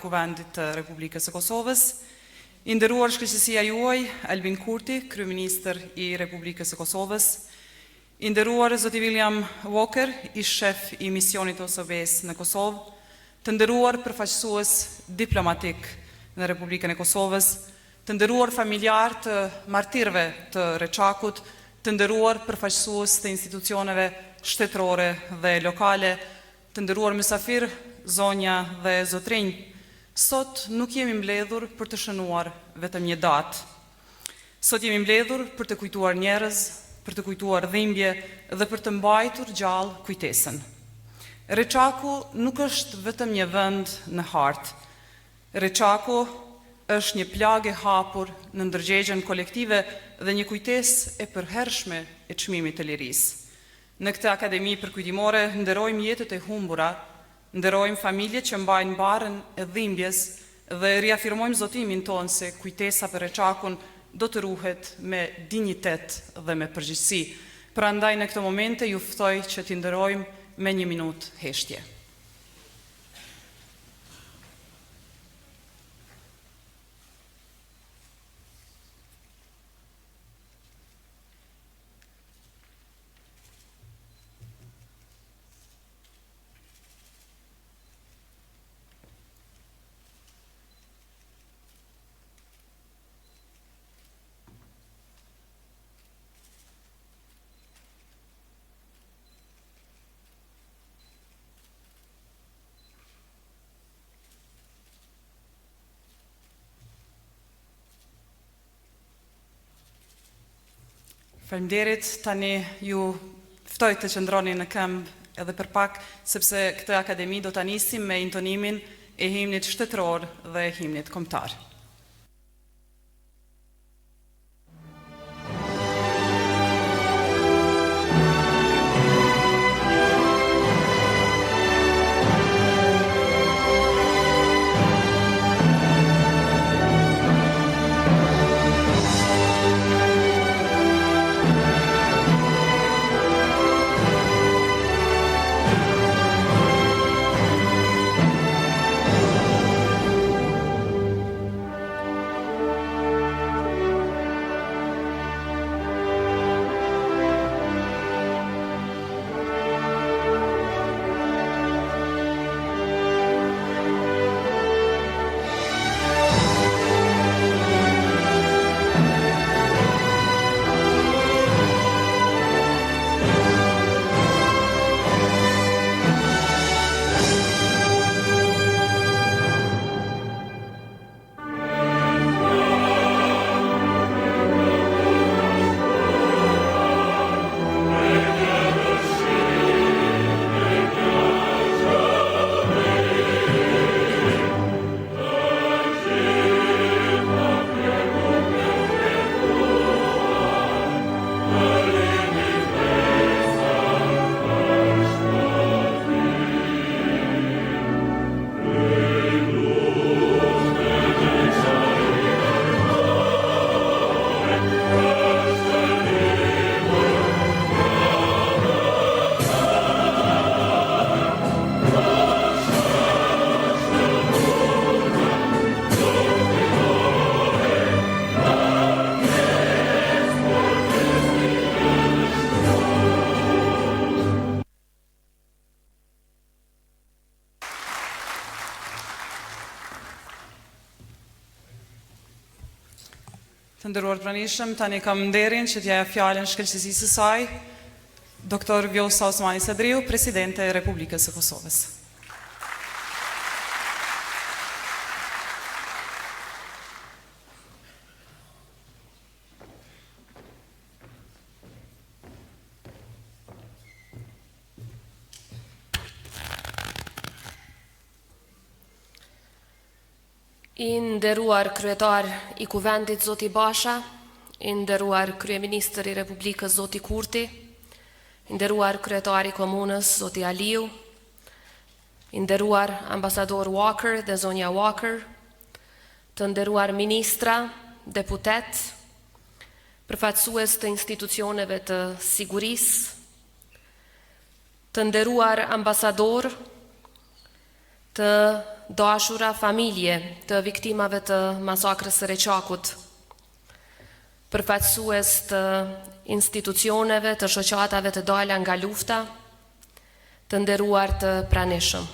Kuvendit të Republikës së Kosovës, i nderuar shkëlqesia juaj, Albin Kurti, Kryeministër i Republikës së Kosovës, i nderuar zoti William Walker, ish shef i misionit të OSBE-së në Kosovë, të nderuar përfaqësues diplomatik në Republikën e Kosovës, të nderuar familjarë të martirëve të Reçakut, të nderuar përfaqësues të institucioneve shtetërore dhe lokale, të nderuar mysafirë, zonja dhe zotërinj, sot nuk jemi mbledhur për të shënuar vetëm një datë. Sot jemi mbledhur për të kujtuar njerëz, për të kujtuar dhimbje dhe për të mbajtur gjallë kujtesën. Reçaku nuk është vetëm një vend në hartë. Reçaku është një plagë e hapur në ndërgjegjen kolektive dhe një kujtesë e përhershme e çmimit të lirisë. Në këtë akademi përkujtimore nderojmë jetët e humbura, nderojmë familjet që mbajnë barrën e dhimbjes dhe riafirmojmë zotimin tonë se kujtesa për Reçakun do të ruhet me dinjitet dhe me përgjegjësi. Prandaj në këto momente ju ftoj që t'i nderojmë me një minutë heshtje. Faleminderit. Tani ju ftoj të qëndroni në këmbë edhe për pak, sepse këtë akademi do ta nisim me intonimin e himnit shtetëror dhe himnit kombëtar. Të nderuar të pranishëm, tani kam nderin që t'ia jap fjalën shkëlqesisë së saj, Dr. Vjosa Osmani Sadriu, Presidente e Republikës së Kosovës. I nderuar kryetar i Kuvendit zoti Basha, i nderuar kryeministër i Republikës zoti Kurti, i nderuar kryetar i komunës zoti Aliu, i nderuar ambasador Walker dhe zonja Walker, të nderuar ministra, deputet, përfaqësues të institucioneve të sigurisë, të nderuar ambasador. Të dashura familje të viktimave të masakrës së Reçakut, përfaqësues të institucioneve, të shoqatave të dala nga lufta, të nderuar të pranishëm.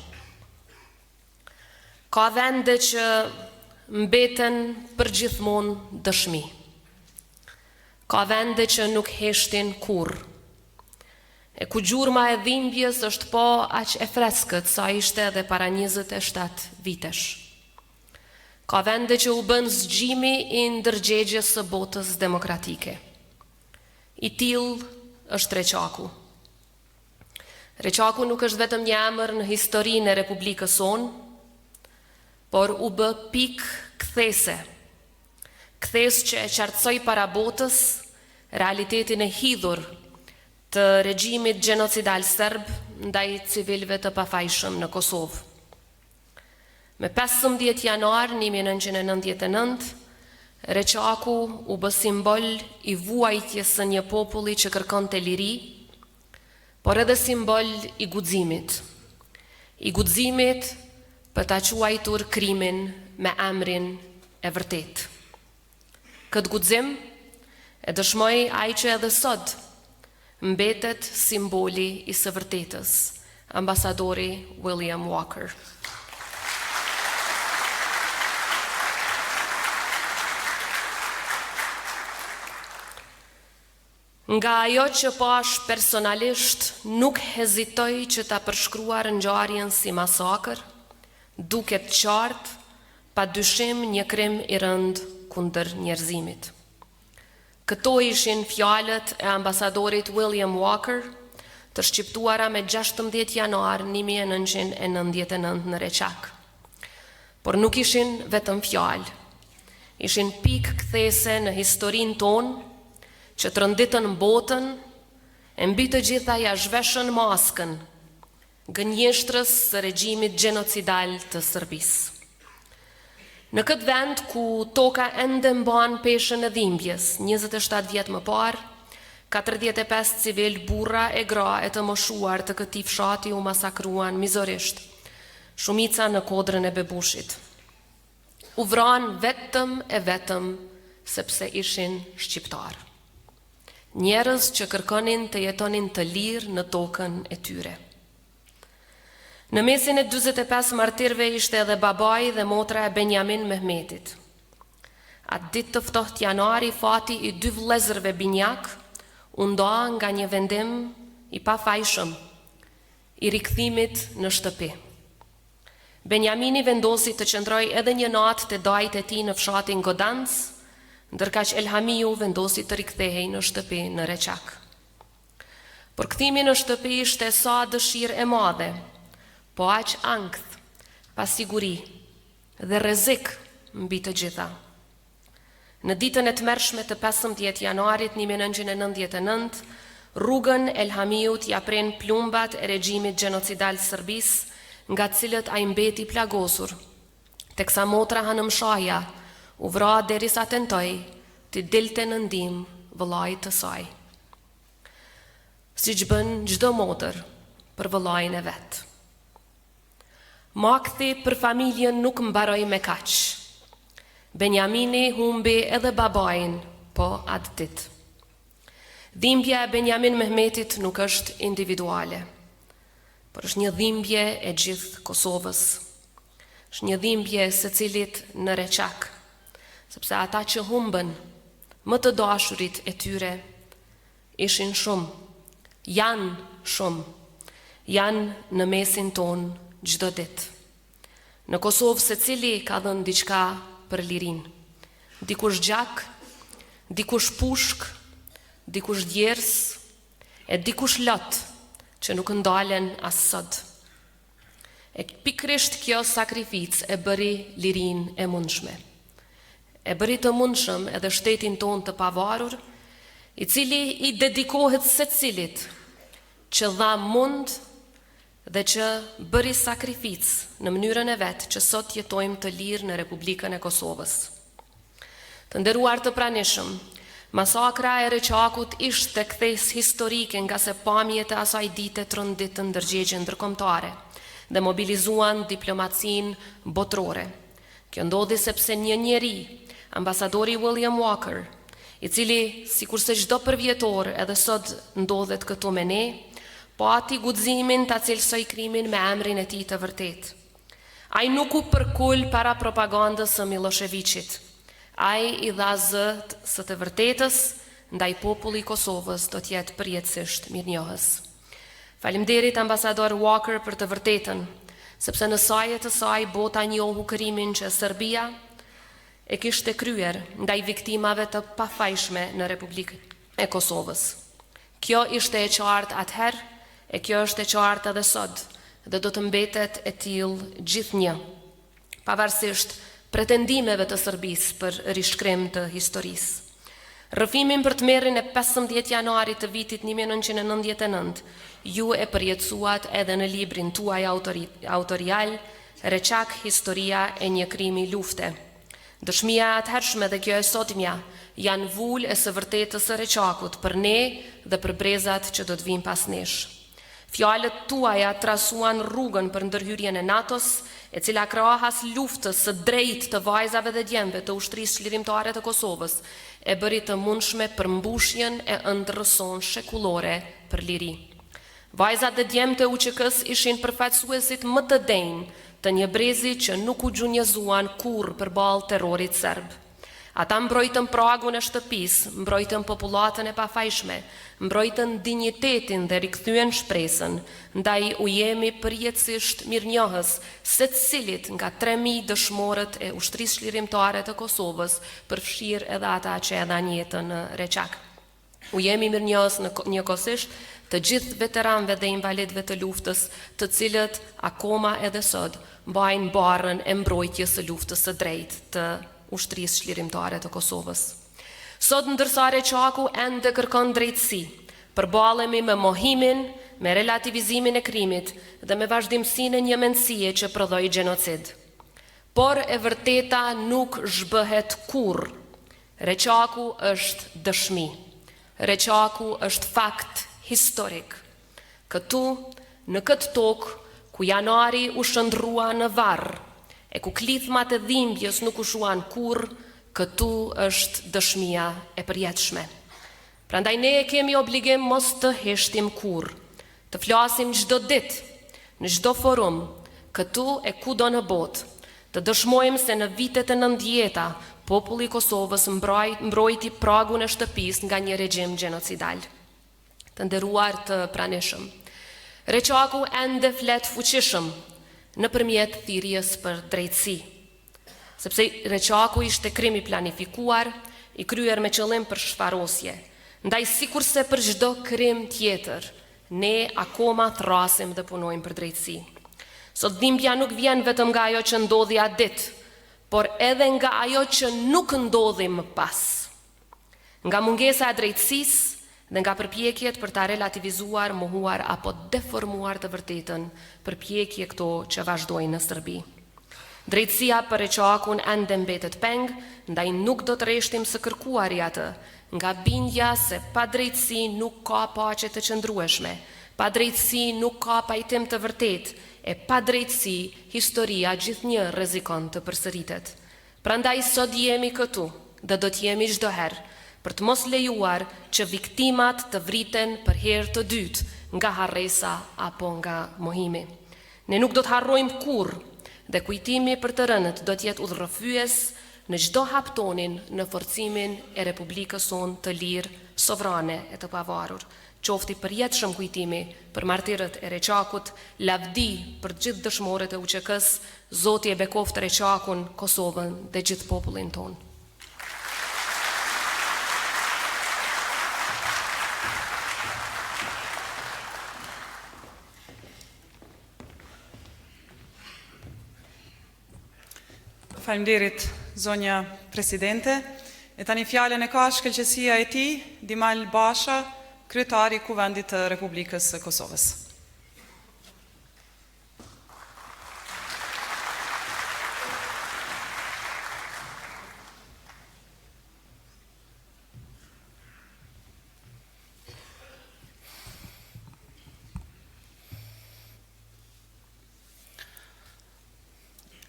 Ka vende që mbeten përgjithmonë dëshmi. Ka vende që nuk heshtin kurrë. E ku gjurma e dhimbjes është po aq e freskët sa ishte edhe para 27 vitesh. Ka vende që u bënë zgjimi i ndërgjegjes së botës demokratike. I tillë është Reçaku. Reçaku nuk është vetëm një emër në historinë e Republikës sonë, por u bë pikë kthese. Kthesë që e qartësoi para botës realitetin e hidhur të regjimit gjenocidal serb ndaj civilëve të pafajshëm në Kosovë. Me 15 janar 1999, Reçaku u bë simbol i vuajtjes së një populli që kërkonte liri, por edhe simbol i guximit. I guximit për ta quajtur krimin me emrin e vërtetë. Këtë guxim e dëshmoi ai që edhe sot mbetet simboli i së vërtetës, ambasadori William Walker. Nga ajo që pashë personalisht, nuk hezitoj që ta përshkruar ngjarjen si masakër, duket qartë, pa dyshim një krim i rëndë kundër njerëzimit. Këto ishin fjalët e ambasadorit William Walker, të shqiptuara me 16 janar 1999 në Reçak. Por nuk ishin vetëm fjalë. Ishin pikë kthese në historinë tonë që tronditën botën e mbi të gjitha ia zhveshën maskën gënjeshtrës së regjimit gjenocidal të Serbisë. Në këtë vend ku toka ende mban peshën e dhimbjes, 27 vjet më parë, 45 civil burra e gra e të moshuar të këtij fshati u masakruan mizorisht, shumica në kodrën e Bebushit. U vranë vetëm e vetëm sepse ishin shqiptarë. Njerëz që kërkonin të jetonin të lirë në tokën e tyre. Në mesin e 45 martirëve ishte edhe babai dhe motra e Benjamin Mehmetit. Atë ditë të ftohtë janari, fati i dy vëllezërve binjak u nda nga një vendim i pafajshëm i rikthimit në shtëpi. Benjamini vendosi të qëndrojë edhe një natë te dajtë e tij në fshatin Godanc, ndërkaq Elhamiu vendosi të rikthehej në shtëpi në Reçak. Por kthimi në shtëpi ishte sa dëshirë e madhe, po aq ankth, pasiguri dhe rrezik mbi të gjitha. Në ditën e tmerrshme të 15 janarit 1999, rrugën Elhamiut ia prenë plumbat e regjimit gjenocidal Serbisë, nga cilët ai mbeti plagosur, teksa motra Hanëmshaja u vra derisa tentoi t'i dilte në ndihmë vëllait të saj. Siç bën çdo motër për vëllain e vet. Makthi për familjen nuk mbaroi me kaq. Benjamini humbi edhe babain po atë ditë. Dhimbja e Benjamin Mehmetit nuk është individuale, por është një dhimbje e gjithë Kosovës. Është një dhimbje e secilit në Reçak, sepse ata që humbën më të dashurit e tyre ishin shumë, janë shumë, janë në mesin tonë çdo ditë. Në Kosovë secili ka dhënë diçka për lirinë. Dikush gjak, dikush pushkë, dikush djersë, e dikush lot që nuk ndalen as sot. E pikërisht kjo sakrificë e bëri lirinë e mundshme. E bëri të mundshëm edhe shtetin tonë të pavarur, i cili i dedikohet secilit që dha mund dhe që bëri sakrificë në mënyrën e vet që sot jetojmë të lirë në Republikën e Kosovës. Të nderuar të pranishëm, masakra e Reçakut ishte kthesë historike ngase pamjet e asaj dite tronditën ndërgjegjen ndërkombëtare. dhe mobilizuan diplomacinë botërore. Kjo ndodhi sepse një njeri, ambasadori William Walker, i cili, sikurse çdo përvjetor edhe sot ndodhet këtu me ne, pati guximin ta cilësojë krimin me emrin e tij të vërtetë. Ai nuk u përkul para propagandës së Millosheviqit. Ai i dha zë së të vërtetës, ndaj populli i Kosovës do të jetë përjetësisht mirënjohës. Faleminderit ambasador Walker për të vërtetën, sepse në saje të saj bota njohu krimin që Serbia e kishte kryer ndaj viktimave të pafajshme në Republikën e Kosovës. Kjo ishte e qartë atëherë, e kjo është e qartë edhe sot dhe do të mbetet e tillë gjithnjë, pavarësisht pretendimeve të Serbisë për rishkrim të historisë. Rrëfimin për tmerrin e 15 janarit të vitit 1999, ju e përjetësuat edhe në librin tuaj autorial, Reçak historia e një krimi lufte. Dëshmia e atëhershme dhe kjo e sotmja janë vulë e së vërtetës së Reçakut për ne dhe për brezat që do të vijnë pas nesh. Fjalët tuaja trasuan rrugën për ndërhyrjen e NATO-s, e cila krahas luftës së drejtë të vajzave dhe djemve të Ushtrisë Çlirimtare të Kosovës, e bëri të mundshme përmbushjen e ëndrrës sonë shekullore për liri. Vajzat dhe djemtë e UÇK-së ishin përfaqësuesit më të denjë të një brezi që nuk u gjunjëzuan kurrë përballë terrorit serb. Ata mbrojtën pragun e shtëpisë, mbrojtën popullatën e pafajshme, mbrojtën dinjitetin dhe rikthyen shpresën, ndaj u jemi përjetësisht mirënjohës secilit nga 3000 dëshmorët e Ushtrisë Çlirimtare të Kosovës, përfshirë edhe ata që e dhanë jetën në Reçak. U jemi mirënjohës në njëkohësisht të gjithë veteranëve dhe invalidëve të luftës, të cilët akoma edhe sot mbajnë barrën e mbrojtjes së luftës së drejtë të Ushtrisë Çlirimtare të Kosovës. Sot ndërsa Reçaku ende kërkon drejtësi, përballemi me mohimin, me relativizimin e krimit dhe me vazhdimësinë e një mendësie që prodhoi gjenocid. Por e vërteta nuk zhbëhet kurrë. Reçaku është dëshmi. Reçaku është fakt historik. Këtu, në këtë tokë, ku janari u shndërrua në varr, e ku klithmat e dhimbjes nuk u shuan kurrë, këtu është dëshmia e përjetshme. Prandaj ne e kemi obligim mos të heshtim kurrë, të flasim çdo ditë, në çdo forum, këtu e kudo në botë, të dëshmojmë se në vitet e nëntëdhjeta populli i Kosovës mbrojti pragun e shtëpisë nga një regjim gjenocidal. Të nderuar të pranishëm, Reçaku ende flet fuqishëm nëpërmjet thirrjes për drejtësi. Sepse Reçaku ishte krim i planifikuar, i kryer me qëllim për shfarosje. Ndaj sikurse për çdo krim tjetër, ne akoma thërrasim dhe punojmë për drejtësi. Sot dhimbja nuk vjen vetëm nga ajo që ndodhi atë ditë, por edhe nga ajo që nuk ndodhi më pas. Nga mungesa e drejtësisë dhe nga përpjekjet për ta relativizuar, mohuar apo deformuar të vërtetën, përpjekje këto që vazhdojnë në Serbi. Drejtësia për Reçakun ende mbetet peng, ndaj nuk do të reshtim së kërkuari atë, nga bindja se pa drejtësi nuk ka paqe të qëndrueshme, pa drejtësi nuk ka pajtim të vërtetë, e pa drejtësi historia gjithnjë rrezikon të përsëritet. Prandaj sot jemi këtu dhe do të jemi çdo herë për të mos lejuar që viktimat të vriten për herë të dytë nga harresa apo nga mohimi. Ne nuk do të harrojmë kurrë dhe kujtimi për të rënët do të jetë udhërrëfyes në çdo hap tonin në forcimin e Republikës sonë të lirë, sovrane e të pavarur. Qoftë i përjetshëm kujtimi për martirët e Reçakut, lavdi për të gjithë dëshmorët e UÇK-së, Zoti e bekoftë Reçakun, Kosovën dhe gjithë popullin tonë. Faleminderit, zonja presidente. E tani fjalën e ka shkëlqesia e tij, Dimal Basha, kryetari i Kuvendit të Republikës së Kosovës.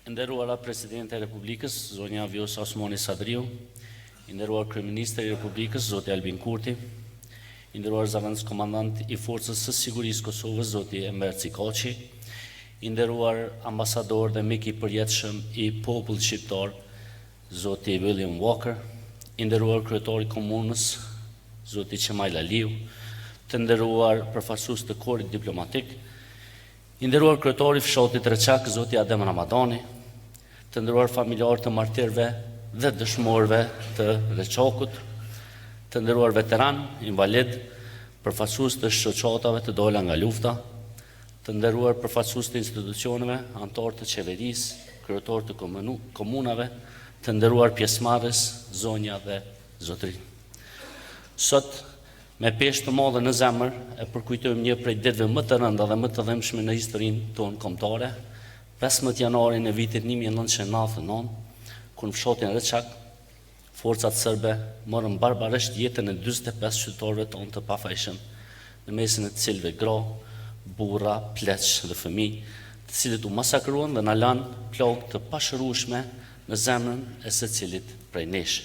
E nderuara Presidente e Republikës, zonja Vjosa Osmani Sadriu, i nderuar Kryeministër i Republikës, zoti Albin Kurti, i nderuar zëvendëskomandant i Forcës së Sigurisë Kosovës, zoti Enver Cikaçi, i nderuar ambasador dhe mik i përjetshëm i popullit shqiptar, zoti William Walker, i nderuar kryetar i komunës, zoti Qemajl Aliu, të nderuar përfaqësues të korit diplomatik, I nderuar kryetar i fshatit Reçak, zoti Adem Ramadani, të nderuar familjarë të martirëve dhe dëshmorëve të Reçakut, të nderuar veteranë, invalidë, përfaqësues të shoqatave të dala nga lufta, të nderuar përfaqësues të institucioneve, anëtarë të qeverisë, kryetarë të komunave, të nderuar pjesëmarrës, zonja dhe zotërinj. Sot Me peshë të madhe në zemër e përkujtojmë një prej ditëve më të rënda dhe më të dhimbshme në historinë tonë kombëtare, 15 janarin e vitit 1999, kur në fshatin Reçak, forcat serbe morën barbarisht jetën e 45 qytetarëve tonë të pafajshëm, në mesin e të cilëve gra, burra, pleq dhe fëmijë, të cilët u masakruan dhe na lanë plagë të pashërueshme në zemrën e secilit prej nesh.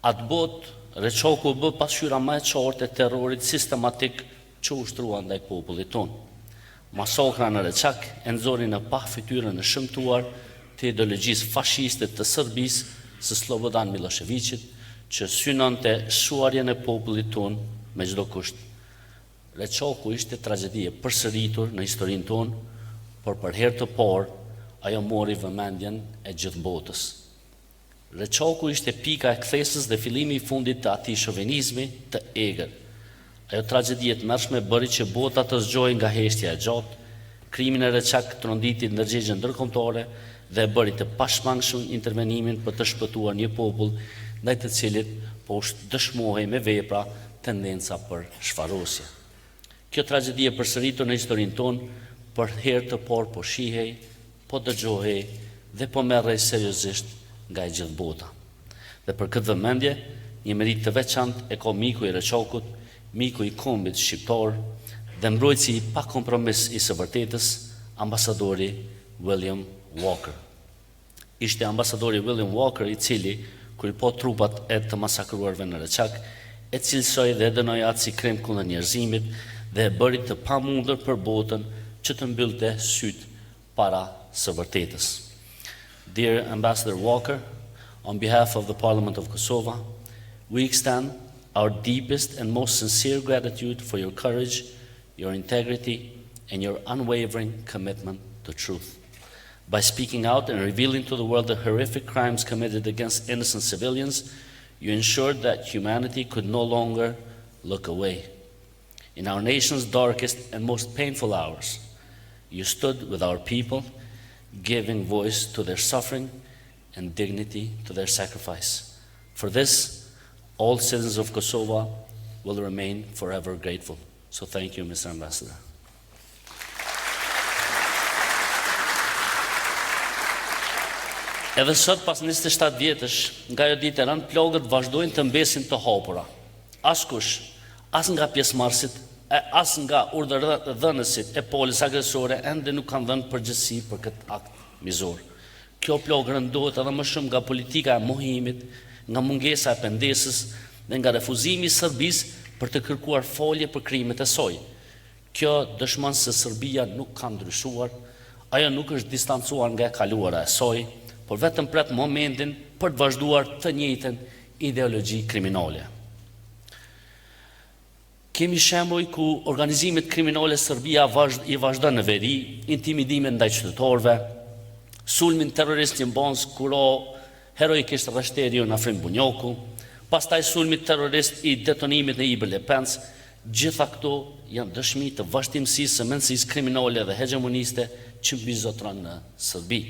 Atëbotë, Reçaku u bë pasqyra më e qartë e terrorit sistematik që u ushtrua ndaj popullit tonë. Masakra në Reçak e nxori në pah fytyrën e shëmtuar të ideologjisë fashiste të Serbisë së Sllobodan Millosheviqit, që synonte shuarjen e popullit tonë me çdo kusht. Reçaku ishte tragjedi e përsëritur në historinë tonë, por për herë të parë ajo mori vëmendjen e gjithë botës. Reçaku ishte pika e kthesës dhe fillimi i fundit të atij shovinizmi të egër. Ajo tragjedi e tmerrshme bëri që bota të zgjohej nga heshtja e gjatë, krimi në Reçak tronditi ndërgjegjen ndërkombëtare dhe e bëri të pashmangshëm intervenimin për të shpëtuar një popull ndaj të cilit po dëshmohej me vepra tendenca për shfarosje. Kjo tragjedi e përsëritur në historinë tonë për herë të parë po shihej, po dëgjohej dhe po merrej seriozisht nga e gjithë bota. Dhe për këtë vëmendje, një meritë të veçantë e ka miku i Reçakut, miku i kombit shqiptar dhe mbrojtësi i pakompromis i së vërtetës, ambasadori William Walker. Ishte ambasadori William Walker i cili, kur i pa trupat e të masakruarve në Reçak, e cilësoi dhe e dënoi atë si krim kundër njerëzimit dhe e bëri të pamundur për botën që të mbyllte sytë para së vërtetës. Dear Ambassador Walker, on behalf of the Parliament of Kosovo, we extend our deepest and most sincere gratitude for your courage, your integrity, and your unwavering commitment to truth. By speaking out and revealing to the world the horrific crimes committed against innocent civilians, you ensured that humanity could no longer look away. In our nation's darkest and most painful hours, you stood with our people, giving voice to their suffering and dignity to their sacrifice. For this, all citizens of Kosovo will remain forever grateful. So thank you, Mr. Ambassador. Edhe sot pas 27 vjetësh, nga ajo ditë e rëndë, plagët vazhdojnë të mbesin të hapura. Askush, as nga pjesëmarrësit, e as nga urdhërdhënësit e palës agresore ende nuk kanë dhënë përgjegjësi për këtë akt mizor. Kjo plagë rëndohet edhe më shumë nga politika e mohimit, nga mungesa e pendesës dhe nga refuzimi i Serbisë për të kërkuar falje për krimet e saj. Kjo dëshmon se Serbia nuk ka ndryshuar, ajo nuk është distancuar nga e kaluara e saj, por vetëm pret momentin për të vazhduar të njëjtën ideologji kriminale. Kemi shembuj ku organizimet kriminale Serbia vazhd, i vazhdon në veri, intimidimet ndaj qytetarëve, sulmin terrorist në Banjskë ku ra heroikisht rreshteri ynë Afrim Bunjaku, pastaj sulmi terrorist i detonimit në Ibër Lepenc, gjitha këto janë dëshmi të vazhdimësisë së mendësisë kriminale dhe hegjemoniste që mbizotëron në Serbi.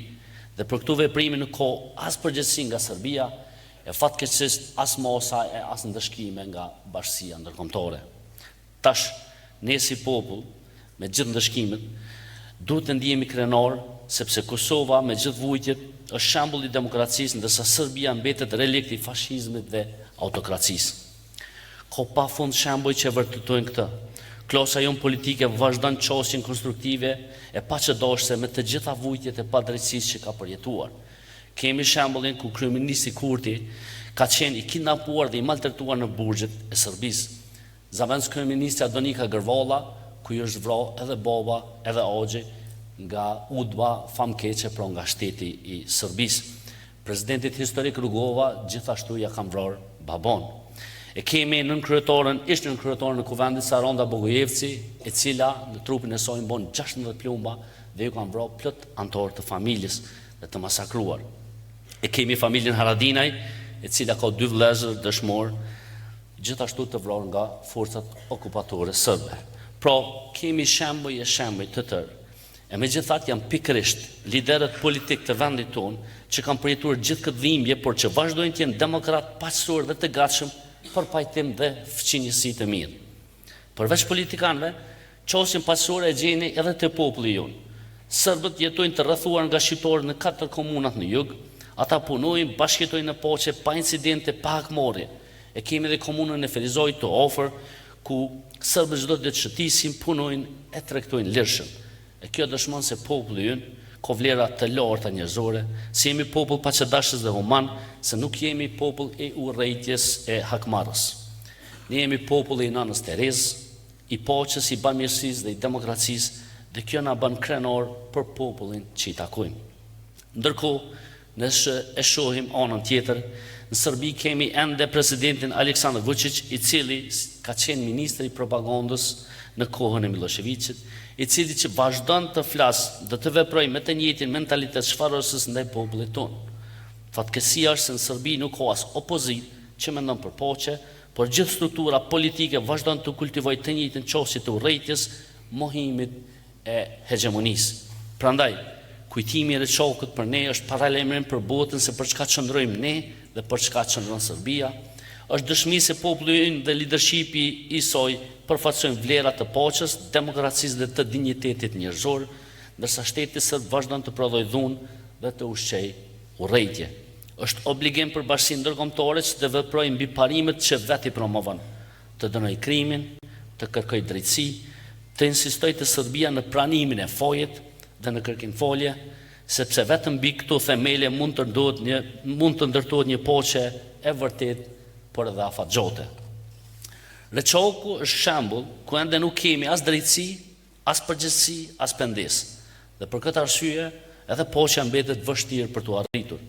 Dhe për këto veprime nuk ka as përgjegjësi nga Serbia, e fatkeqësisht as masa e as ndëshkime nga bashkësia ndërkombëtare. Tash, ne si popull, me gjithë ndëshkimet, duhet të ndihemi krenar, sepse Kosova me gjithë vujtjet është shembull i demokracisë, ndërsa Serbia mbetet relikt i fashizmit dhe autokracisë. Ka pafund shembuj që vërtetojnë këtë. Klasa jonë politike vazhdon qasjen konstruktive e paqedashëse me të gjitha vujtjet e padrejtësisë që ka përjetuar. Kemi shembullin ku kryeministri Kurti ka qenë i kidnapuar dhe i maltretuar në burgjet e Serbisë. Zëvendëskryeministrja Donika Gërvalla, ku i është vra edhe baba edhe axhi nga UDBA famkeqe pra nga shteti i Serbisë. Presidentit historik Rugova gjithashtu ia kanë vrarë babanë. E kemi nënkryetaren, ish nënkryetaren e Kuvendit Saranda Bogujevci, e cila në trupin e saj mban 16 plumba dhe ju kanë vrarë plot anëtarë të familjes dhe të masakruar. E kemi familjen Haradinaj, e cila ka dy vëllezër dëshmorë, gjithashtu të vrarë nga forcat okupatore sërbe. Pra, kemi shembuj e shembuj të tërë. E megjithatë janë pikërisht liderët politikë të vendit tonë që kanë përjetuar gjithë këtë dhimbje, por që vazhdojnë të jenë demokratë, paqësorë dhe të gatshëm për pajtim dhe fqinjësi të mirë. Përveç politikanëve, qasjen paqësore e gjeni edhe te populli jonë. Serbët jetojnë të rrethuar nga shqiptarët në katër komunat në jug, ata punojnë, bashkëjetojnë në paqe, pa incidente, pa hakmarrje. E kemi edhe komunën e Ferizajt të afër, ku serbët çdo ditë shëtisin, punojnë e tregtojnë lirshëm. E kjo dëshmon se populli ynë ka vlera të larta njerëzore, se jemi popull paqedashës dhe human, se nuk jemi popull i urrejtjes e hakmarrës. Ne jemi populli i Nënës Terezë, i paqes, i bamirësisë dhe i demokracisë dhe kjo na bën krenar për popullin që i takojmë. Ndërkohë, nëse e shohim anën tjetër, në Serbi kemi ende presidentin Aleksandar Vuçiq, i cili ka qenë ministër i propagandës në kohën e Millosheviqit, i cili që vazhdon të flasë dhe të veprojë me të njëjtin mentalitet shfarosës ndaj popullit tonë. Fatkeqësia është se në Serbi nuk ka as opozitë që mendon për paqe, por gjithë struktura politike vazhdon të kultivojë të njëjtën qasje të urrejtjes, mohimit e hegjemonisë. Prandaj, kujtimi i Reçakut për ne është paralajmërim për botën se për çka qëndrojmë ne dhe për çka qëndron Serbia, është dëshmi se populli ynë dhe lidershipi i saj përfaqësojnë vlera të paqes, demokracisë dhe të dinjitetit njerëzor, ndërsa shteti serb vazhdon të prodhojë dhunë dhe të ushqejë urrejtje. Është obligim për bashkësinë ndërkombëtare që të veprojë mbi parimet që vetë i promovon, të dënojë krimin, të kërkojë drejtësi, të insistojë te Serbia në pranimin e fajit dhe në kërkim falje, sepse vetëm mbi këto themele mund të ndërtohet një mund të ndërtohet një paqe e vërtetë, por edhe afatgjate. Reçaku është shembull ku ende nuk kemi as drejtësi, As përgjegjësi, as pendesë. Dhe për këtë arsye, edhe paqja mbetet vështirë për t'u arritur.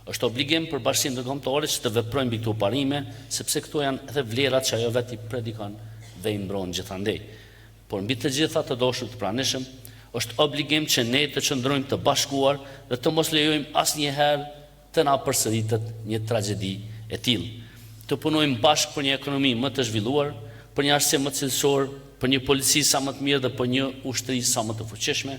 Është obligim për bashkësinë ndërkombëtare që të veprojë mbi këto parime, sepse këto janë edhe vlerat që ajo vetë i predikon dhe i mbron gjithandej. Por mbi të gjitha, të dashur të pranishëm, është obligim që ne të qëndrojmë të bashkuar dhe të mos lejojmë asnjëherë të na përsëritet një tragjedi e tillë. Të punojmë bashkë për një ekonomi më të zhvilluar, për një arsim më cilësor, për një polici sa më të mirë dhe për një ushtri sa më të fuqishme,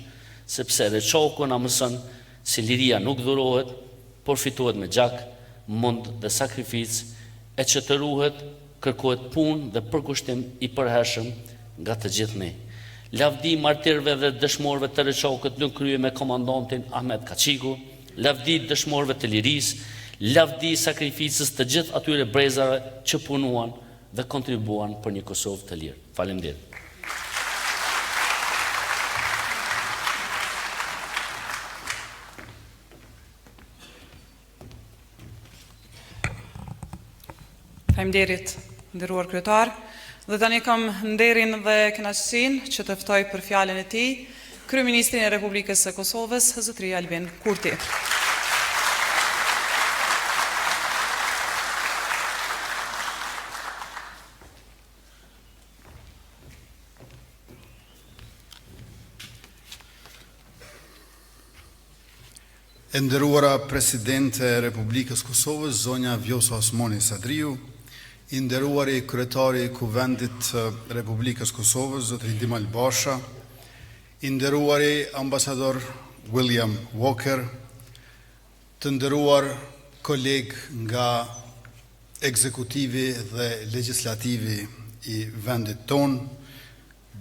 sepse Reçaku na mëson se liria nuk dhurohet, por fitohet me gjak, mund dhe sakrificë, e që të ruhet, kërkohet punë dhe përkushtim i përhershëm nga të gjithë ne. Lavdi martirëve dhe dëshmorëve të Reçakut në krye me komandantin Ahmet Kaçiku, lavdi dëshmorëve të lirisë, lavdi sakrificës të gjithë atyre brezave që punuan dhe kontribuan për një Kosovë të lirë. Faleminderit. Faleminderit, nderuar kryetar. Dhe tani kam nderin dhe kënaqësinë që të ftoj për fjalën e tij kryeministrin e Republikës së Kosovës, zotëri Albin Kurti. E nderuara Presidente e Republikës Kosovës, zonja Vjosa Osmani Sadriu, i nderuari kryetari i Kuvendit të Republikës Kosovës, zotëri Dimal Basha, i nderuari ambasador William Walker, të nderuar kolegë nga ekzekutivi dhe legjislativi i vendit tonë,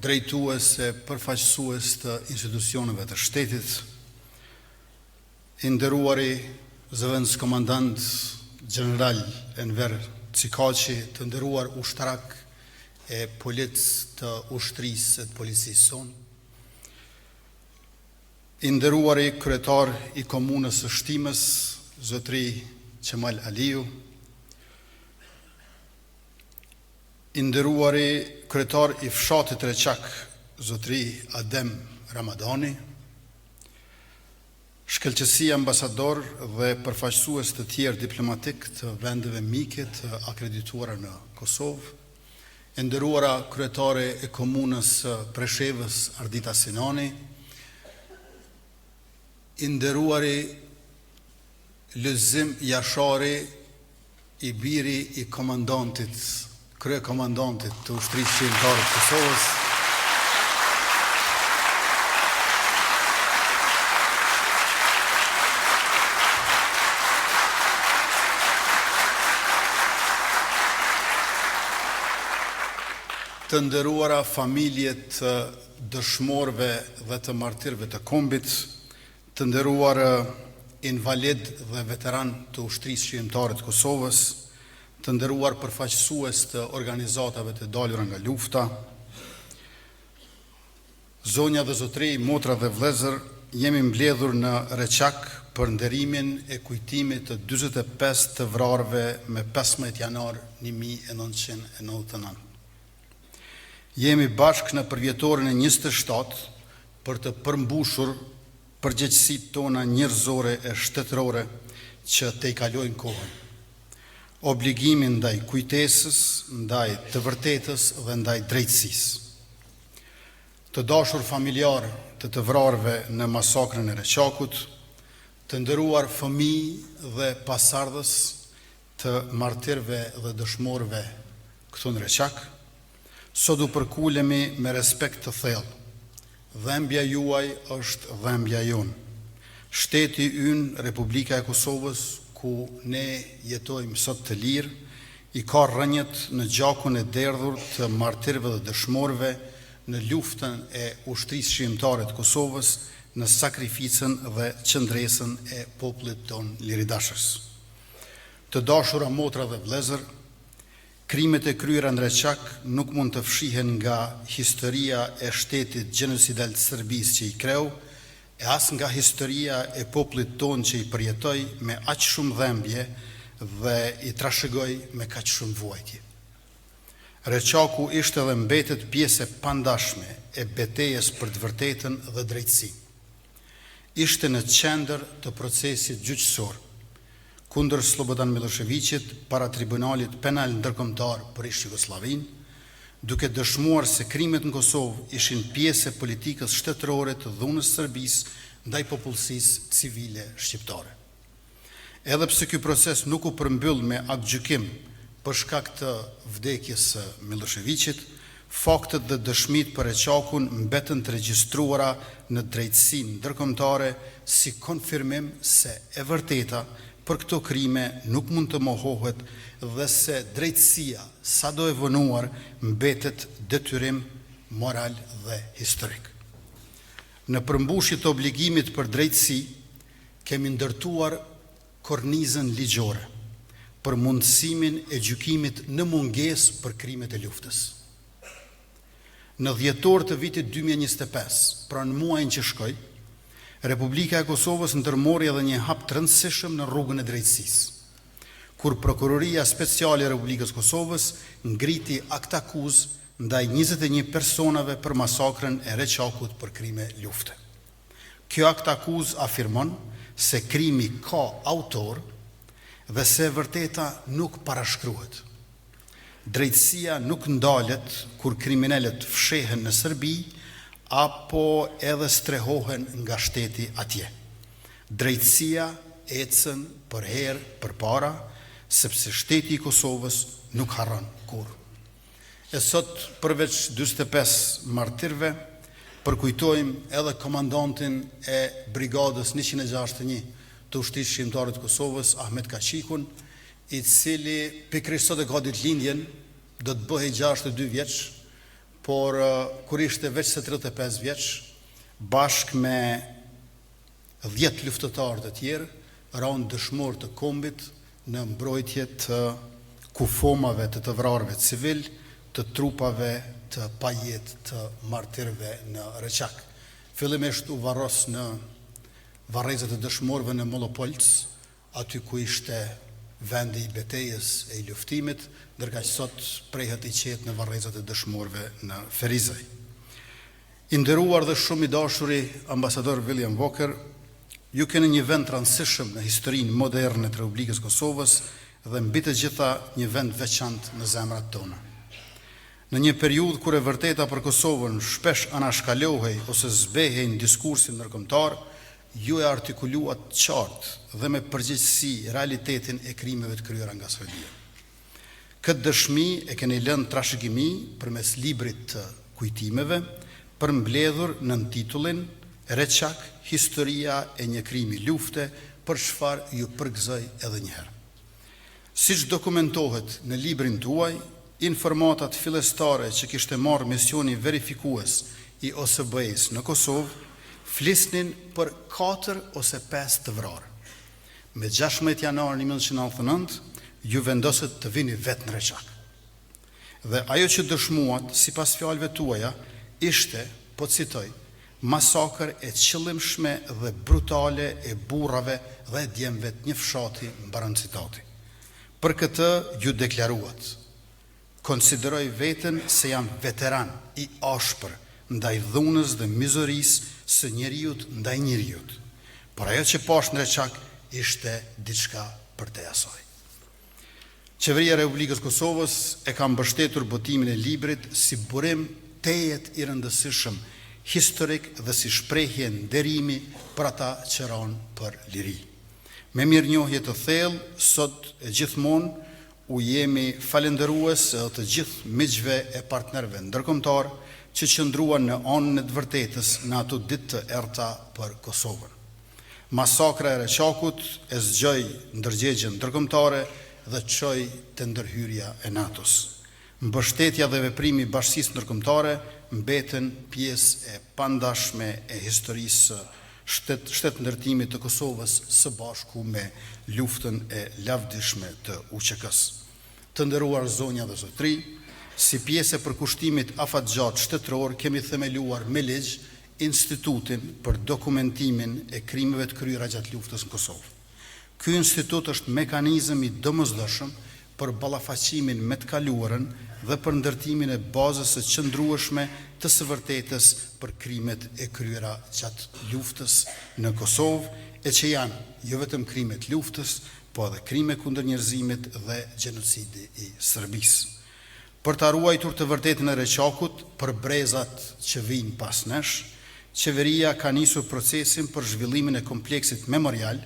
drejtues e përfaqësues të institucioneve të shtetit, i nderuari zëvendëskomandant gjeneral Enver Cikaqi, të nderuar ushtarakë e policë të ushtrisë e të policisë sonë. I nderuari kryetar i komunës së Shtimes, zotëri Qemal Aliu, I nderuari kryetar i fshatit Reçak, zotëri Adem Ramadani, Shkëlqesi ambasadorë dhe përfaqësues të tjerë diplomatikë të vendeve mike të akredituara në Kosovë, e nderuara kryetare e Komunës së Preshevës, Ardita Sinani, i nderuari Lulzim Jashari, i biri i komandantit, kryekomandantit të Ushtrisë Çlirimtare të Kosovës, Të nderuara familje të dëshmorëve dhe të martirëve të kombit, Të nderuar invalidë dhe veteranë të Ushtrisë Çlirimtare të Kosovës, të nderuar përfaqësues të organizatave të dalura nga lufta, zonja dhe zotërinj, motra dhe vëllezër, jemi mbledhur në Reçak për nderimin e kujtimit të 45 të vrarëve me 15 janar 1999. Jemi bashkë në përvjetorin e 27 për të përmbushur përgjegjësitë tona njerëzore e shtetërore që tejkalojnë kohën. Obligimin ndaj kujtesës, ndaj të vërtetës dhe ndaj drejtësisë. Të dashur familjarë të të vrarëve në masakrën e Reçakut, të nderuar fëmijë dhe pasardhës të martirëve dhe dëshmorëve këtu në Reçak, sot u përkulemi me respekt të thellë. Dhembja juaj është dhembja jonë. Shteti ynë, Republika e Kosovës, ku ne jetojmë sot të lirë, i ka rrënjët në gjakun e derdhur të martirëve dhe dëshmorëve në luftën e Ushtrisë Çlirimtare të Kosovës, në sakrificën dhe qëndresën e popullit tonë liridashës. Të dashura motra dhe vëllezër, krimet e kryera në Reçak nuk mund të fshihen nga historia e shtetit gjenocidal të Serbisë që i kreu, e as nga historia e popullit tonë që i përjetoi me aq shumë dhembje dhe i trashëgoi me kaq shumë vuajtje. Reçaku ishte dhe mbetet pjesë e pandashme e betejës për të vërtetën dhe drejtësinë. Ishte në qendër të procesit gjyqësor kundër Sllobodan Millosheviqit para Tribunalit Penal Ndërkombëtar për ish-Jugosllavinë, duke dëshmuar se krimet në Kosovë ishin pjesë e politikës shtetërore të dhunës së Serbisë ndaj popullsisë civile shqiptare. Edhe pse ky proces nuk u përmbyll me aktgjykim për shkak të vdekjes së Millosheviqit, faktet dhe dëshmitë për Reçakun mbetën të regjistruara në drejtësinë ndërkombëtare si konfirmim se e vërteta për këto krime nuk mund të mohohet dhe se drejtësia, sado e vonuar, mbetet detyrim moral dhe historik. Në përmbushje të obligimit për drejtësi, Kemi ndërtuar kornizën ligjore për mundësimin e gjykimit në mungesë për krimet e luftës. Në dhjetor të vitit 2025, pra në muajin që shkoi, Republika e Kosovës ndërmori edhe një hap të rëndësishëm në rrugën e drejtësisë, kur Prokuroria Speciale e Republikës së Kosovës ngriti aktakuzë ndaj 21 personave për masakrën e Reçakut për krime lufte. Kjo aktakuzë afirmon se krimi ka autor dhe se e vërteta nuk parashkruhet. Drejtësia nuk ndalet kur kriminelët fshehen në Serbi apo edhe strehohen nga shteti atje. Drejtësia ecën përherë përpara, sepse shteti i Kosovës nuk harron kurrë. E sot, përveç 45 martirëve, përkujtojmë edhe komandantin e Brigadës 161 të Ushtrisë Çlirimtare të Kosovës, Ahmet Kaçikun, i cili pikërisht sot e ka ditëlindjen, do të bëhej 62 vjeç, por kur ishte veç se 35 vjeç, bashkë me 10 luftëtarë të tjerë ranë dëshmorë të kombit në mbrojtje të kufomave të të vrarëve civilë. të trupave të pajetë të martirëve në Reçak. Fillimisht u varros në varrezat e dëshmorëve në Mollopolc, aty ku ishte vendi i betejës e i luftimit, ndërkaq sot prehet i qetë në varrezat e dëshmorëve në Ferizaj. I nderuar dhe shumë i dashuri ambasador William Walker, ju keni një vend të rëndësishëm në historinë moderne të Republikës së Kosovës dhe mbi të gjitha një vend të veçantë në zemrat tona. Në një periudhë kur e vërteta për Kosovën shpesh anashkalohej ose zbehej në diskursin ndërkombëtar, ju e artikuluat qartë dhe me përgjegjësi realitetin e krimeve të kryera nga Serbia. Këtë dëshmi e keni lënë trashëgimi përmes librit të kujtimeve, përmbledhur nën titullin Reçak, historia e një krimi lufte, për çfarë ju përgëzoj edhe një herë. Siç dokumentohet në librin tuaj, informatat fillestare që kishte marrë misioni verifikues i OSBE-së në Kosovë, flisnin për katër ose pesë të vrarë. Me 16 janar 1999, ju vendosët të vini vetë në Reçak. Dhe ajo që dëshmuat, sipas fjalëve tuaja, ishte, po citoj, masakër e qëllimshme dhe brutale e burrave dhe e djemve të një fshati, mbaron citati. Për këtë ju deklaruat, konsideroj veten se jam veteran i ashpër ndaj dhunës dhe mizorisë së njeriut ndaj njeriut. Por ajo që pashë në Reçak ishte diçka përtej asaj. Qeveria e Republikës së Kosovës e ka mbështetur botimin e librit si burim tejet i rëndësishëm historik dhe si shprehje nderimi për ata që ranë për liri. Me mirënjohje të thellë, sot e gjithmonë u jemi falënderues edhe të gjithë miqve e partnerëve ndërkombëtarë që qëndruan në anën e të vërtetës në ato ditë të errëta për Kosovën. Masakra e Reçakut e zgjoi ndërgjegjen ndërkombëtare dhe çoi te ndërhyrja e NATO-s. Mbështetja dhe veprimi i bashkësisë ndërkombëtare mbeten pjesë e pandashme e historisë së shtet shtetndërtimit të Kosovës së bashku me luftën e lavdishme të UÇK-së. Të nderuar zonja dhe zotëri, si pjesë e përkushtimit afatgjatë shtetëror kemi themeluar me ligj Institutin për dokumentimin e krimeve të kryera gjatë luftës në Kosovë. Ky institut është mekanizëm i domosdoshëm për ballafaqimin me të kaluarën dhe për ndërtimin e bazës së qëndrueshme të së vërtetës për krimet e kryera gjatë luftës në Kosovë, e që janë jo vetëm krime të luftës, po edhe krime kundër njerëzimit dhe gjenocidi i Serbisë. Për ta ruajtur të vërtetën e Reçakut për brezat që vijnë pas nesh, qeveria ka nisur procesin për zhvillimin e kompleksit memorial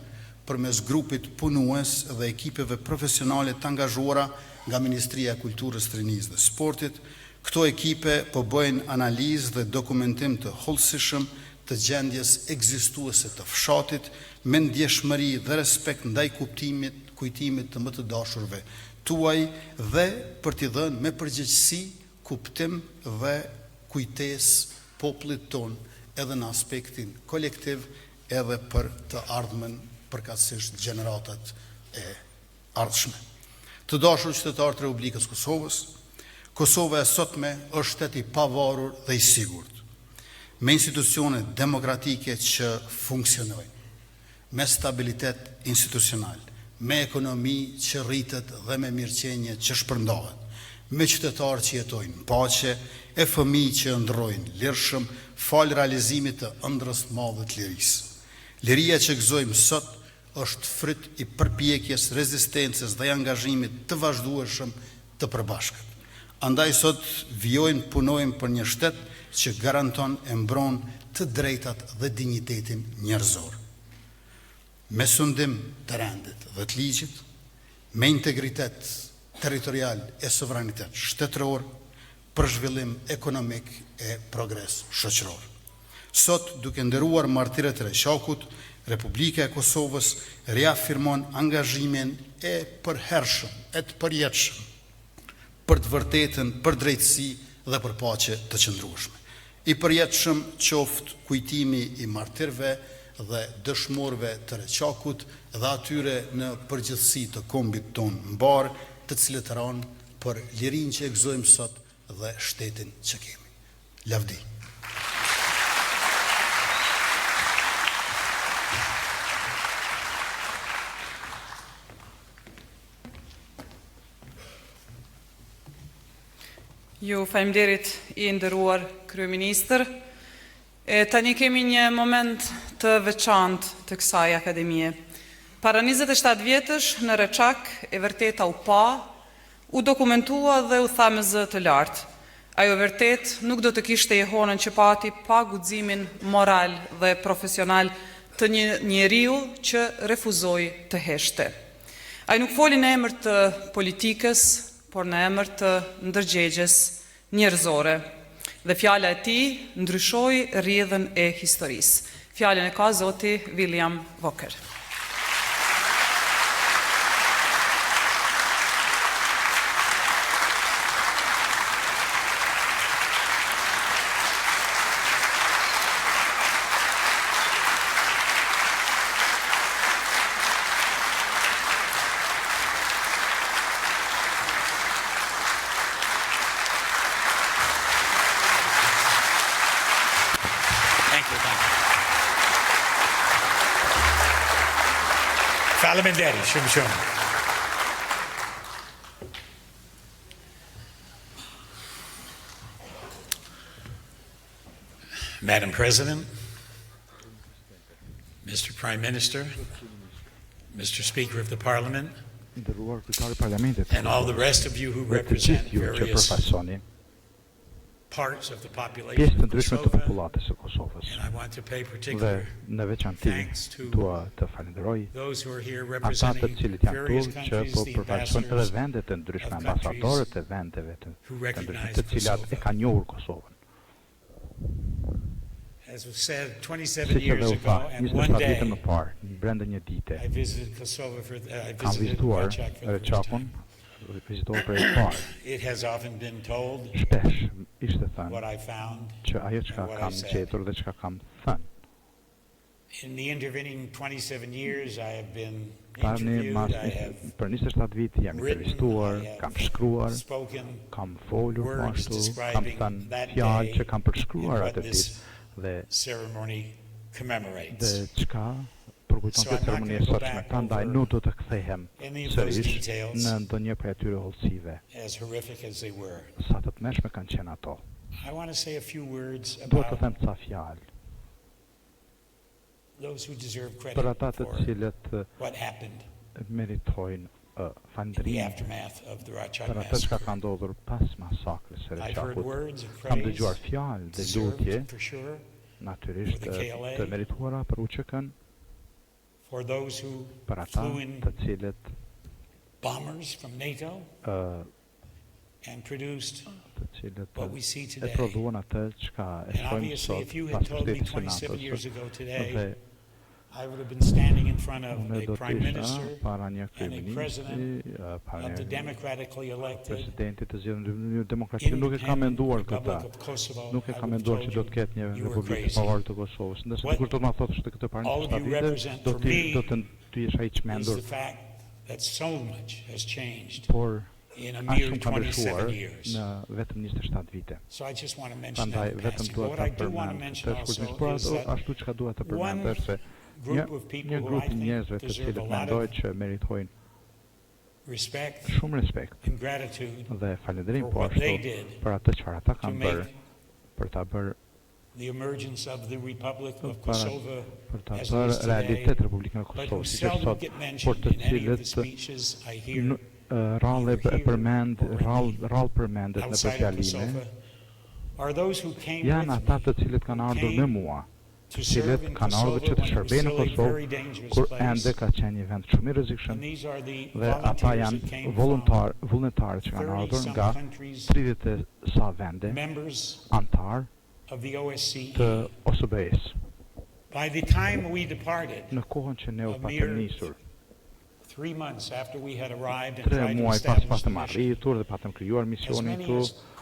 përmes grupit punues dhe ekipeve profesionale të angazhuara nga Ministria e Kulturës, Rinisë dhe Sportit. Këto ekipe po bëjnë analizë dhe dokumentim të hollësishëm të gjendjes ekzistuese të fshatit, me ndjeshmëri dhe respekt ndaj kuptimit, kujtimit të më të dashurve tuaj dhe për t'i dhënë me përgjegjësi, kuptim dhe kujtesë popullit tonë edhe në aspektin kolektiv edhe për të ardhmen, përkatësisht gjeneratat e ardhshme. Të dashur qytetarë të Republikës së Kosovës, Kosova e sotme është shtet i pavarur dhe i sigurt, me institucione demokratike që funksionojnë, me stabilitet institucional, me ekonomi që rritet dhe me mirëqenie që shpërndahet, me qytetarë që jetojnë në paqe e fëmijë që ëndërrojnë lirshëm falë realizimit të ëndrrës së madhe të lirisë. Liria që gëzojmë sot është fryt i përpjekjes, rezistencës dhe i angazhimit të vazhdueshëm të përbashkët. Andaj sot vijojmë të punojmë për një shtet që garanton e mbron të drejtat dhe dinjitetin njerëzor. Me sundim të rendit dhe të ligjit, me integritet territorial e sovranitet shtetëror, për zhvillim ekonomik e progres shoqëror. Sot, duke nderuar martirët e Reçakut, Republika e Kosovës riafirmon angazhimin e përhershëm e të përjetshëm për të vërtetën, për drejtësi dhe për paqe të qëndrueshme. I përjetshëm qoftë kujtimi i martirëve dhe dëshmorëve të Reçakut dhe atyre në përgjithësi të kombit tonë mbarë, të cilët ranë për lirinë që e gëzojmë sot. dhe shtetin që kemi. Lavdi! Ju faleminderit i nderuar kryeministër. E tani kemi një moment të veçantë të kësaj akademie. Para 27 vjetësh në Reçak e vërteta u pa, u dokumentua dhe u tha me zë të lartë. Ajo vërtet nuk do të kishte jehonën që pati pa guximin moral dhe profesional të një njeriu që refuzoi të heshte. Ai nuk foli në emër të politikës, por në emër të ndërgjegjes njerëzore. Dhe fjala e tij ndryshoi rrjedhën e historisë. Fjalën e ka zoti William Walker. Thank you, thank you. Faleminderit, shumë shumë. Madam President, Mr. Prime Minister, Mr. Speaker of the Parliament, Nderuar kryetar i Parlamentit and all the rest of you who dhe të represent gjithë ju që various përfaqësoni parts of the population pjesë të of ndryshme të Kosovo, popullatës së Kosovës. and I want to pay Dhe particular në veçanti thanks to dua të falenderoj those who are here ata të representing cilët janë various këtu që countries, po the përfaqësojnë edhe ambassadors vende të ndryshme, of countries ambasadorët e vendeve të, who të ndryshme, recognize të cilat e Kosovo. kanë njohur Kosovën. As was said, 27 Siç edhe years u tha, ago, and one 27 vite day, më parë, brenda një dite, I visited Kosovo for, uh, I kam visited vizituar Reçak for the first Reçakun, time. vizituar për herë të parë. It has often been told Shpesh ishte thënë what I found që ajo çka and what I kam said. gjetur dhe çka kam thënë. In the intervening 27 years, I have been Tani interviewed, mas I have për 27 vite jam written, intervistuar, I have kam shkruar, spoken kam folur po words ashtu, kam describing thënë that fjalë day që kam përshkruar and what atë this ditë dhe ceremony dhe commemorates. çka përkujton So kjo I'm not ceremoni e gonna go sotshme. back Prandaj over nuk do të kthehem any of those sërish details. në ndonjë prej atyre hollësive, As horrific as they were. sa të tmerrshme kanë qenë ato. I want to say a few words Dua të about them ca fjalë those who deserve për credit ata të for cilët eh, what happened meritojnë eh, in the falënderim aftermath of the Račak për atë çka massacre. ka ndodhur pas masakrës së I've heard Reçakut. words of Kam dëgjuar praise, fjalë dhe lutje, deserved for sure, natyrisht for the eh, KLA, të merituara për UÇK-n, for those who për ata flew in të cilët bombers from NATO ë, and produced të cilët what we see e today. prodhuan atë çka e And shohim obviously, sot if you had pas told me mbështetjes së 27 years NATO-s. ago today, Dhe I would have been standing in front of unë a do të prime isha minister para një and a kryeministri, president ë, para of the një democratically elected presidentit të zgjedhur në mënyrë demokratike, nuk e kam independent menduar këtë. Republic of Kosovo, Nuk e I kam would have menduar told që do you të ketë një you were republikë të crazy. pavarur të Kosovës. Nëse What dikur do të ma thoshte këtë para all of 27 you vite, represent do for të me do të të isha i Is çmendur, the fact that so much has changed por in a aq mere shumë ka 27 ndryshuar years. në vetëm 27 vite. So I just want to mention Prandaj that in vetëm passing. dua But what ta I do want to përmend mention këtë also shkurtimisht, por is ato that ashtu çka dua të përmend one është se një group of people një who grup I think njerëzve të deserve a cilët lot mendoj of që meritojnë respect shumë respekt and gratitude dhe falënderim for po what ashtu they did për atë çfarë ata to kanë bërë make për ta bërë the emergence of the Republic of para Kosovo për ta as it bërë is today, realitet Republikën e but who Kosovës, siç është seldom sot, get por mentioned të in any of the cilët speeches I hear nu- ë, rrallë e either here përmend or in rrallë the rrallë përmendet në outside of fjalime Kosovo, are those who came janë with ata me të cilët kanë ardhur me came mua, to të serve cilët in kanë ardhur Kosovo që të when it was shërbejnë në still a Kosovë very dangerous kur place. ende ka qenë një vend shumë i rrezikshëm And these are the dhe ata volunteers janë that came from vullnetar vullnetarët që kanë 30 ardhur some nga countries, 30 e sa vende members antar of the OSCE. të OSBE-s. By the time we departed, Në kohën që ne u A patëm mere nisur, three months after we had arrived and tre tried to muaj pas establish the patëm mission, arritur dhe patëm krijuar as misionin many këtu, as.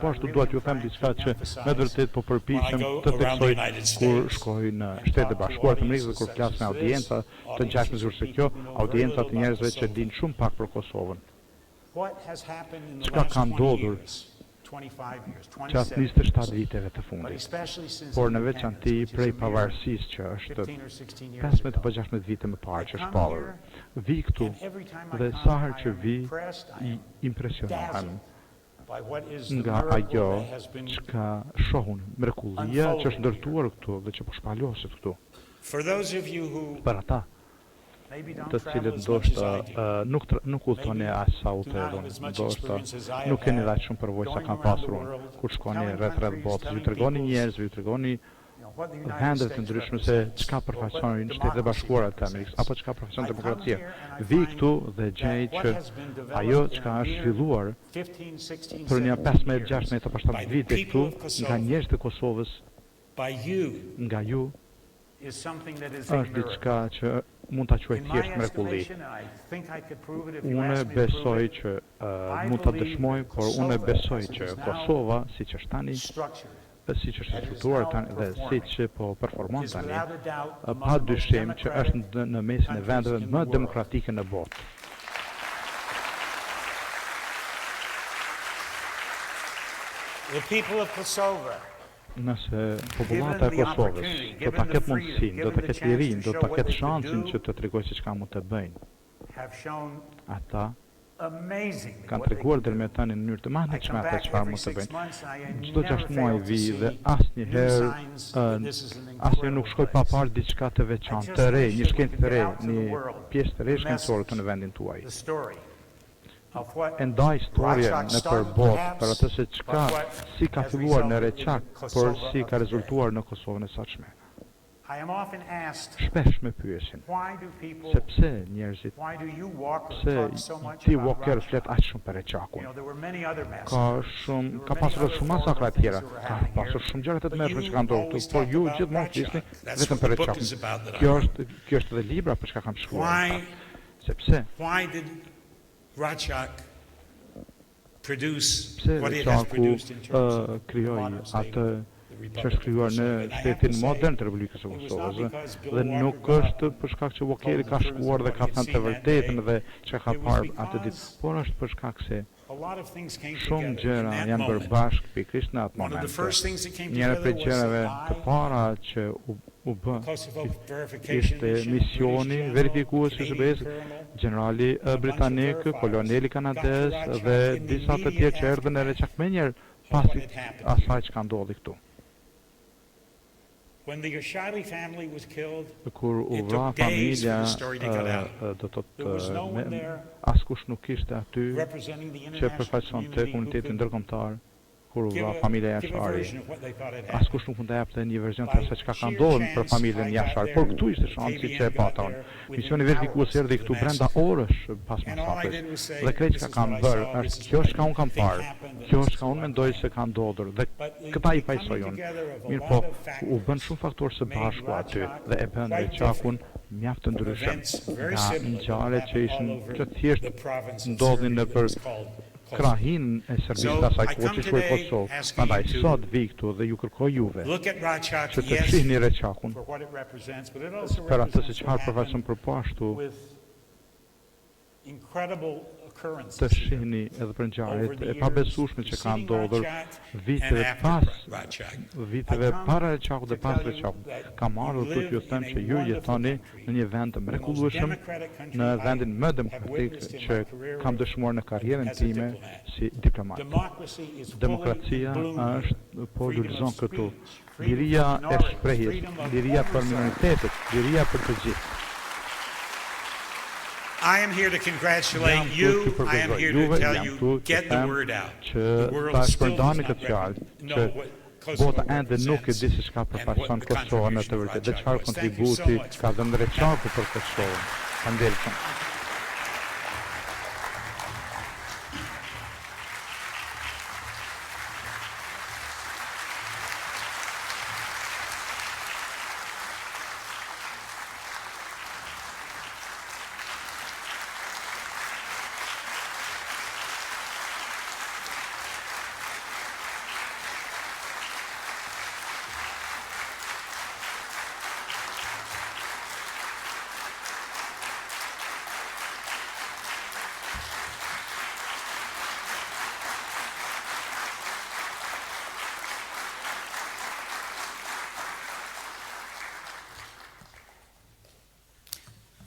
Po ashtu dua t'ju them diçka që me të vërtetë po përpiqem të theksoj kur shkoj në Shtetet e Bashkuara të Amerikës dhe kur flas me audienca të ngjashme sikurse kjo, audienca të njerëzve që dinë shumë pak për Kosovën. Çka ka ndodhur gjatë 27 viteve të fundit, por në veçanti prej pavarësisë që është 15 apo 16 vite më parë që shpallur. Vi këtu dhe sa herë që vi, i impresionohem. Nga ajo çka shoh unë, mrekullia që është ndërtuar këtu dhe që po shpaloset këtu. Për ata të cilët ndoshta nuk nuk udhëtoni aq sa udhëtoj edhe unë, ndoshta nuk keni dhe aq shumë përvojë sa kam pasur unë, kur shkoni rreth rreth botës, ju tregoni njerëzve, ju tregoni vendeve të ndryshme se çka përfaqësojnë Shtetet e Bashkuara të Amerikës apo çka përfaqëson demokracia. Vij këtu dhe gjej që ajo çka është zhvilluar për nja 15, 16 apo 17 vite këtu nga njerëzit e Kosovës, nga ju, është diçka që mund ta quaj thjesht mrekulli. Unë besoj që mund ta dëshmoj, por unë besoj që Kosova, siç është tani, siç është strukturuar tani dhe siç po performon tani, pa dyshim që është në mesin e vendeve më demokratike në botë. The people of Kosovo Nëse popullata e Kosovës do ta ketë mundësinë, do ta ketë lirinë, do ta ketë shansin që të tregojë se çka mund të bëjnë, ata kanë treguar deri më tani në mënyrë të mahnitshme atë çfarë mund të bëjnë. Çdo 6 muaj vij dhe asnjëherë asnjëherë nuk shkoj pa parë diçka të veçantë, të re, një shkencë të re, një pjesë të re shkencore të në vendin tuaj. E ndaj historien nëpër botë për atë se çka, si ka filluar në Reçak, por si ka rezultuar në Kosovën e sotshme. Shpesh më pyesin, se pse njerëzit, pse ti Walker flet aq shumë për Reçakun. Ka shumë, ka pasur edhe shumë masakra të tjera, ka pasur shumë gjëra të tmerrshme që kanë ndodhur këtu, por ju gjithmonë flisni vetëm për Reçakun. Kjo është kjo është edhe libra për çka kam shkruar. Sepse Račak pse Reçaku krijoi atë që është krijuar në shtetin modern të Republikës së Kosovës dhe nuk është për shkak që Walkeri ka shkuar dhe ka thënë të vërtetën dhe çka ka parë atë ditë, por është për shkak se shumë gjëra janë bërë bashkë pikërisht në atë moment. Njëra prej gjërave të para që u, u bë ishte misioni verifikues i OSBE-s, gjenerali britanik, koloneli kanadez dhe disa të tjerë që erdhën në Reçak menjëherë pasi asaj që ka ndodhi këtu. Kur u vra familja, do të thotë askush nuk ishte aty që përfaqësonte komunitetin ndërkombëtar kur u vra familja Jashari. Askush nuk mund të jepte një version të asaj çka ka ndodhur për familjen Jashari, por këtu ishte shansi që e pata unë. Misioni verifikues erdhi këtu brenda orësh pas masakrës. Dhe krejt çka kam bërë është kjo çka unë kam parë, kjo çka unë mendoj se ka ndodhur dhe këta i fajsoj unë. Mirë po, u bën shumë faktorë së bashku aty dhe e bën Reçakun mjaft të ndryshëm nga ngjarjet që ishin që thjesht ndodhin nëpër krahinën e Serbisë të asaj kohe që quhej Kosovë. Prandaj sot vi këtu dhe ju kërkoj juve që të shihni Reçakun për atë se çfarë përfaqëson për po ashtu të shihni edhe për ngjarjet e pabesueshme që kanë ndodhur viteve pas viteve para Reçakut dhe pas Reçakut. Kam ardhur këtu t'ju them që ju jetoni në një vend të mrekullueshëm, në vendin më demokratik që kam dëshmuar në karrierën time si diplomat. Demokracia është po lulëzon këtu. Liria e shprehjes, liria për minoritetet, liria për të gjithë. I am here to congratulate you. I am here to tell you get the word out. Që ta shpërndani këtë fjalë, që bota ende nuk e di se çka përfaqëson Kosova në të vërtetë dhe çfarë kontributi ka dhënë Reçaku për Kosovën. Faleminderit shumë.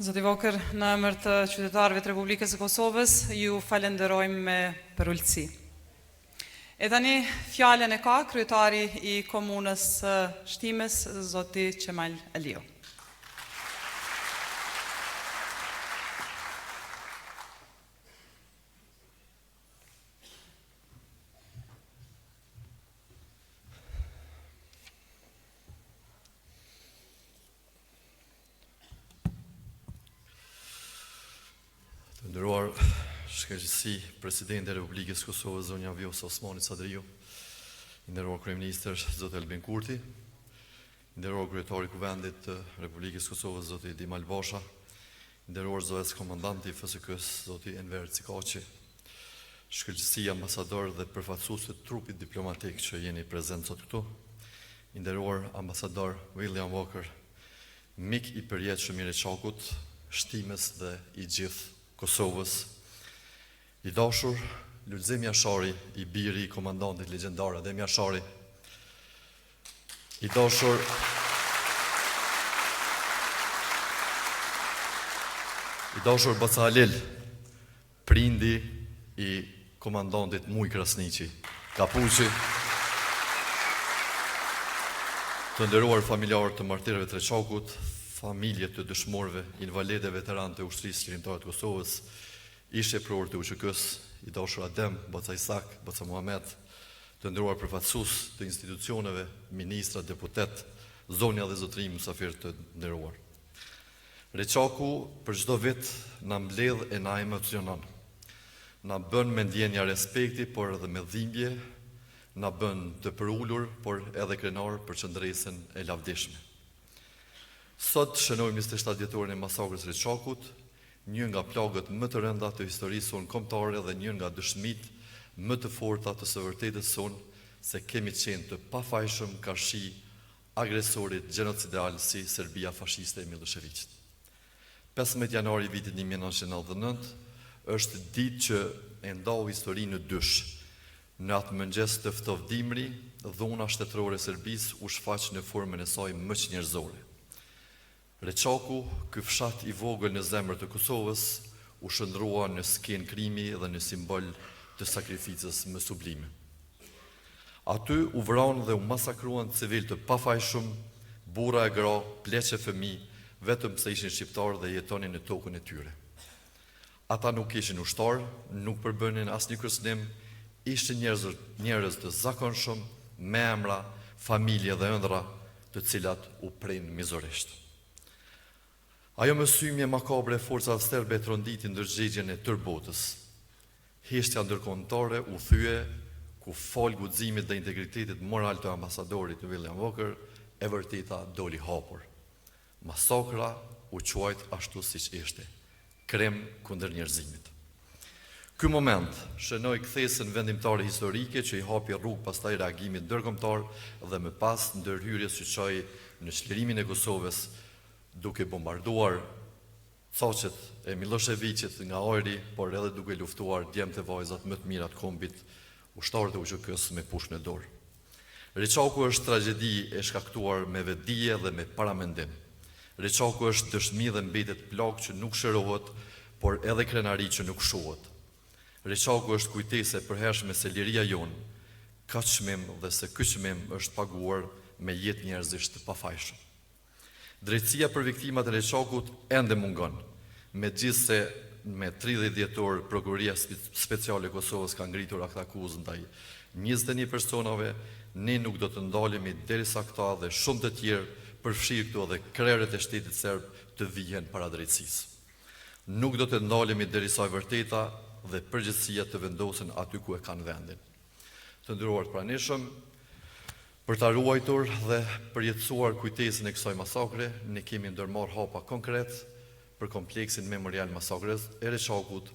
Zoti Walker, në emër të qytetarëve të Republikës së Kosovës, ju falenderojmë me përulësi. E tani fjalën e ka kryetari i komunës së Shtimes, zoti Qemal Aliu. Të nderuar shkëlqesi Presidente e Republikës së Kosovës, zonja Vjosa Osmani Sadriu, i nderuar kryeministër zoti Albin Kurti, i nderuar kryetar i Kuvendit të Republikës së Kosovës, zoti Dimal Basha, i nderuar zëvendëskomandant i FSK-së, zoti Enver Cikaqi, shkëlqesi ambasador dhe përfaqësues të trupit diplomatik që jeni prezent sot këtu, i nderuar ambasador William Walker, mik i përjetshëm i Reçakut, Shtimes dhe i gjithë Kosovës, i dashur Lulzim Jashari, i biri i komandantit legjendar Adem Jashari, i dashur I dashur Baca Halil, Prindi i komandantit Mujë Krasniqi, Kapuçi, Të nderuar familjarë të martirëve të Reçakut, familje të dëshmorëve, invalidë e veteranë të Ushtrisë Çlirimtare të Kosovës, ish-eprorë të UÇK-së, i dashur Adem, Baca Isak, Baca Muhamet, të nderuar përfaqësues të institucioneve, ministra, deputetë, zonja dhe zotërinj mysafirë të nderuar. Reçaku për çdo vit na mbledh e na emocionon. Na bën me ndjenja respekti, por edhe me dhimbje, na bën të përulur, por edhe krenarë për qëndresën e lavdishme. Sot shënojmë 27 vjetorin e masakrës së Reçakut, një nga plagët më të rënda të historisë sonë kombëtare dhe një nga dëshmitë më të forta të së vërtetës sonë se kemi qenë të pafajshëm karshi agresorit gjenocidal si Serbia fashiste e Millosheviqit. 15 janari i vitit 1999 është ditë që e ndau historinë në dysh. Në atë mëngjes të ftohtë dimri, dhuna shtetërore e Serbisë u shfaq në formën e saj më çnjerëzore. Reçaku, ky fshat i vogël në zemër të Kosovës, u shndërrua në skenë krimi dhe në simbol të sakrificës më sublime. Aty u vranë dhe u masakruan civilë të pafajshëm, burra e gra, pleq e fëmijë, vetëm pse ishin shqiptarë dhe jetonin në tokën e tyre. Ata nuk ishin ushtarë, nuk përbënin asnjë kërcënim, ishin njerëz, njerëz të zakonshëm, me emra, familje dhe ëndrra, të cilat u prenë mizorisht. Ajo mësymje makabre e forcave serbe e tronditi ndërgjegjen e tërë botës. Heshtja ndërkombëtare u thye, ku falë guximit dhe integritetit moral të ambasadorit William Walker, e vërteta doli hapur. Masakra u quajt ashtu siç ishte, krim kundër njerëzimit. Ky moment shënoi kthesën vendimtare historike që i hapi rrugë pastaj reagimit ndërkombëtar dhe më pas ndërhyrjes që çoi në çlirimin e Kosovës duke bombarduar caqet e Millosheviqit nga ajri, por edhe duke luftuar djemtë e vajzat më të mira të kombit, ushtarët e UÇK-së me pushkë në dorë. Reçaku është tragjedi e shkaktuar me vetëdije dhe me paramendim. Reçaku është dëshmi dhe mbetet plagë që nuk shërohet, por edhe krenari që nuk shuhet. Reçaku është kujtesë e përhershme se liria jonë ka çmim dhe se ky çmim është paguar me jetë njerëzish të pafajshëm. Drejtësia për viktimat e Reçakut ende mungon, megjithëse me 30 dhjetor Prokuroria Speciale e Kosovës ka ngritur aktakuzë ndaj 21 personave, ne nuk do të ndalemi derisa këta dhe shumë të tjerë, përfshirë këtu edhe krerët e shtetit serb, të vihen para drejtësisë. Nuk do të ndalemi derisa e vërteta dhe përgjegjësia të vendosen aty ku e kanë vendin. Të nderuar të pranishëm, për ta ruajtur dhe përjetësuar kujtesën e kësaj masakre, ne kemi ndërmarrë hapa konkret për kompleksin memorial masakrës e Reçakut,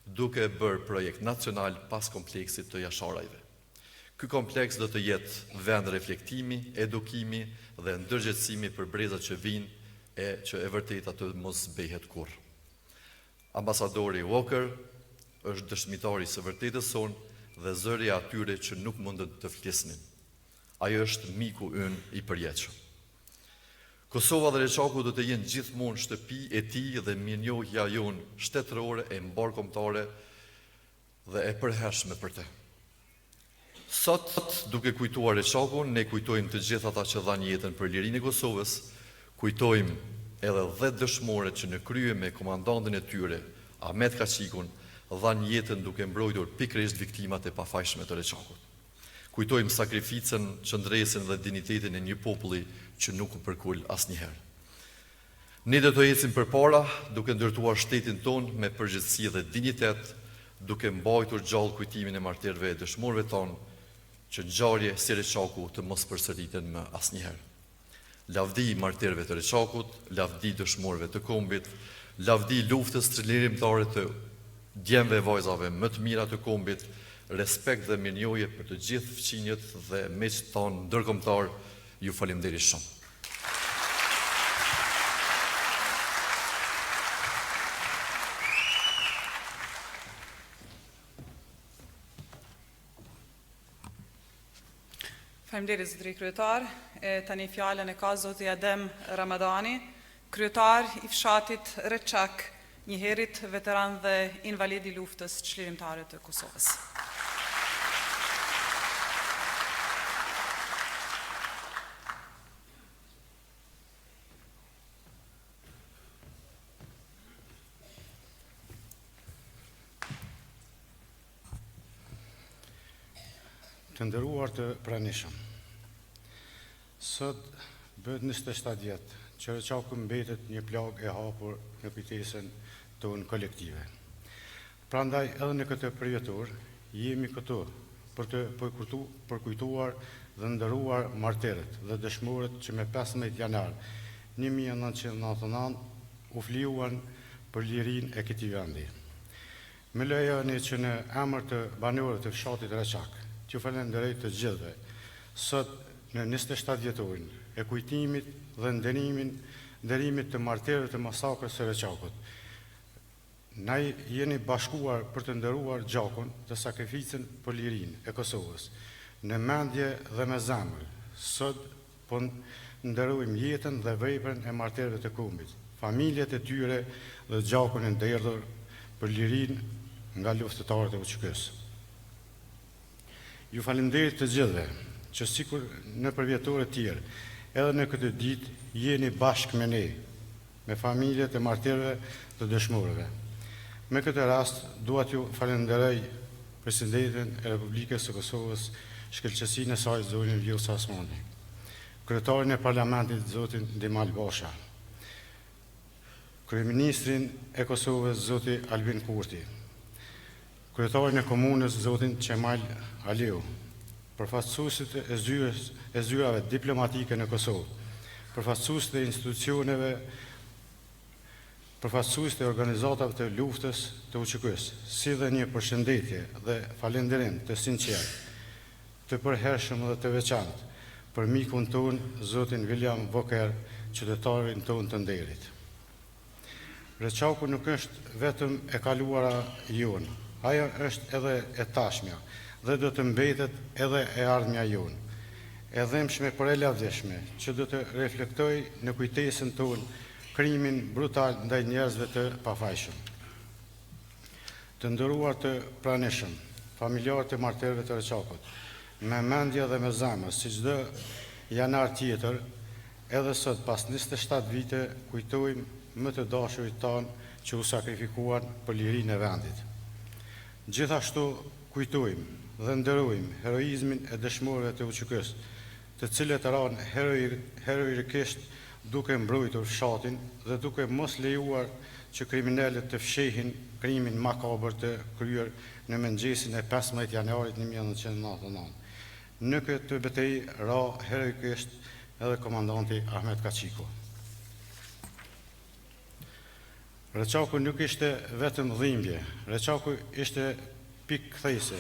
duke e bërë projekt nacional pas kompleksit të Jasharajve. Ky kompleks do të jetë vend reflektimi, edukimi dhe ndërgjegjësimi për brezat që vijnë e që e vërteta të mos zbehet kurrë. Ambasadori Walker është dëshmitari i së vërtetës sonë dhe zëri i atyre që nuk mundën të flisnin. Ai është miku ynë i përjetshëm. Kosova dhe Reçaku do të jenë gjithmonë shtëpi e tij dhe mirënjohja jonë shtetërore e mbarëkombëtare dhe e përhershme për të. Sot, duke kujtuar Reçakun, ne kujtojmë të gjithë ata që dhanë jetën për lirinë e Kosovës, kujtojmë edhe 10 dëshmorët që në krye me komandantin e tyre, Ahmet Kaçikun, dhanë jetën duke mbrojtur pikërisht viktimat e pafajshme të Reçakut. Kujtojmë sakrificën, qëndresën dhe dinjitetin e një populli që nuk u përkul asnjëherë. Ne do të ecim përpara, duke ndërtuar shtetin tonë me përgjegjësi dhe dinjitet, duke mbajtur gjallë kujtimin e martirëve e dëshmorëve tanë, që ngjarje si Reçaku të mos përsëriten më asnjëherë. Lavdi martirëve të Reçakut, lavdi dëshmorëve të kombit, lavdi luftës çlirimtare të djemve e vajzave më të mira të kombit, respekt dhe mirënjohje për të gjithë fqinjët dhe miqtë tanë ndërkombëtarë, ju faleminderit shumë. Faleminderit zotëri kryetar. E tani fjalën e ka zoti Adem Ramadani, kryetar i fshatit Reçak, njëherit veteran dhe invalid i luftës çlirimtare të Kosovës. Të nderuar të pranishëm. Sot bëhet 27 vjet që Reçaku mbetet një plagë e hapur në kujtesën tonë kolektive. Prandaj edhe në këtë përvjetor jemi këtu për të përkujtu, përkujtuar dhe nderuar martirët dhe dëshmorët që me 15 janar 1999 u flijuan për lirinë e këtij vendi. Më lejoni që në emër të banorëve të fshatit Reçak, t'ju falenderoj të gjithëve, sot në 27 vjetorin e kujtimit dhe nderimin, nderimit të martirëve të masakrës së Reçakut. Na jeni bashkuar për të nderuar gjakun dhe sakrificën për lirinë e Kosovës. Në mendje dhe me zemër, sot po nderojmë jetën dhe veprën e martirëve të kombit, familjet e tyre dhe gjakun e derdhur për lirinë nga luftëtarët e UÇK-së. Ju faleminderit të gjithëve që sikur në përvjetorët tjerë, edhe në këtë ditë jeni bashkë me ne, me familjet e martirëve dhe dëshmorëve. Me këtë rast dua t'ju falenderoj Presidentin e Republikës së Kosovës, shkëlqesinë e saj zonjën Vjosa Osmani, kryetarin e Parlamentit zotin Dimal Basha, kryeministrin e Kosovës zoti Albin Kurti, kryetarin e komunës zotin Qemal Aliu, përfaqësuesit e zyrës e zyrave diplomatike në Kosovë, përfaqësuesit e institucioneve përfaqësuesit e organizatave të luftës të UÇK-së, si dhe një përshëndetje dhe falënderim të sinqertë, të përhershëm dhe të veçantë për mikun tonë, zotin William Walker, qytetarin tonë të nderit. Reçaku nuk është vetëm e kaluara jonë, ajo është edhe e tashmja dhe do të mbetet edhe e ardhmja jonë. E dhimbshme por e lavdishme, që do të reflektojë në kujtesën tonë krimin brutal ndaj njerëzve të pafajshëm. Të nderuar të pranishëm, familjarë të martirëve të Reçakut, me mendje dhe me zemër, si çdo janar tjetër, edhe sot pas 27 vite kujtojmë më të dashurit tanë që u sakrifikuan për lirinë e vendit. Gjithashtu kujtojmë dhe nderojmë heroizmin e dëshmorëve të UÇK-së, të cilët ranë heroikisht duke mbrojtur fshatin dhe duke mos lejuar që kriminelët të fshehin krimin makabër të kryer në mëngjesin e 15 janarit 1999. Në këtë betejë ra heroikisht edhe komandanti Ahmet Kaçiku. Reçaku nuk ishte vetëm dhimbje, Reçaku ishte pikë kthese.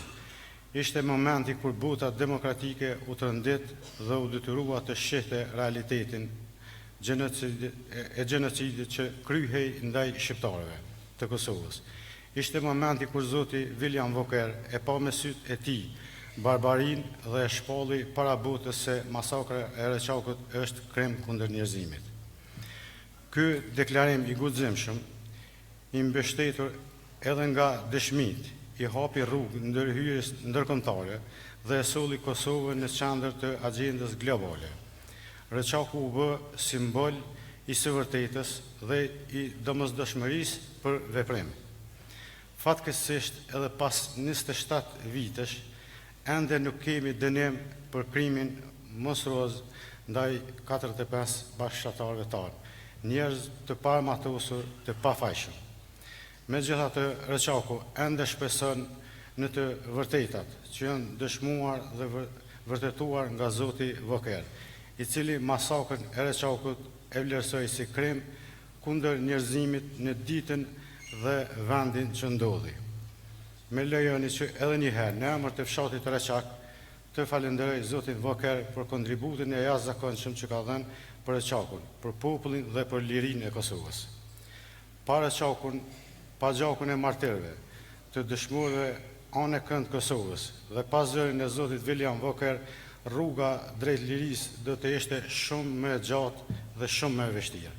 Ishte momenti kur bota demokratike u trondit dhe u detyrua të shihte realitetin e gjenocidit që kryhej ndaj shqiptarëve të Kosovës. Ishte momenti kur zoti William Walker e pa me sytë e tij barbarinë dhe e shpalli para botës se masakra e Reçakut është krim kundër njerëzimit. Ky deklarim i guximshëm, i mbështetur edhe nga dëshmitë, i hapi rrugë ndërhyrjes ndërkombëtare dhe e solli Kosovën në qendër të agjendës globale. Reçaku u bë simbol i së vërtetës dhe i domosdoshmërisë për veprim. Fatkeqësisht edhe pas 27 vitesh, ende nuk kemi dënim për krimin monstruoz ndaj 45 bashkëfshatarëve tanë, njerëz të paarmatosur, të pafajshëm. Megjithatë, Reçaku ende shpreson në të vërtetat që janë dëshmuar dhe vërtetuar nga zoti Voker, i cili masakrën e Reçakut e vlerësoi si krim kundër njerëzimit në ditën dhe vendin që ndodhi. Më lejoni që edhe një herë në emër të fshatit Reçak të falënderoj zotin Voker për kontributin e jashtëzakonshëm që ka dhënë për Reçakun, për popullin dhe për lirinë e Kosovës. Pa Reçakun, pa gjakun e martirëve, të dëshmorëve anë e kënd Kosovës dhe pa zërin e zotit William Voker, rruga drejt lirisë do të ishte shumë më e gjatë dhe shumë më e vështirë.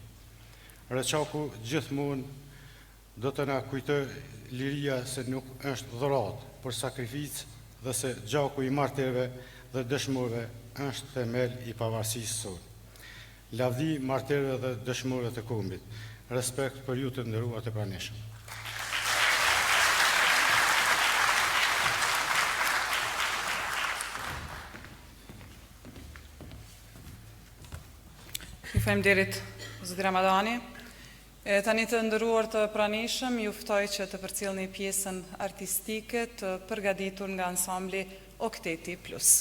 Reçaku gjithmonë do të na kujtojë liria se nuk është dhuratë, por sakrificë dhe se gjaku i martirëve dhe dëshmorëve është themel i pavarësisë sonë. Lavdi martirëve dhe dëshmorëve të kombit. Respekt për ju të nderuar të pranishëm. Ju faleminderit, zoti Ramadani. E tani të nderuar të pranishëm, ju ftoj që të përcjellni pjesën artistike të përgatitur nga ansambli Okteti Plus.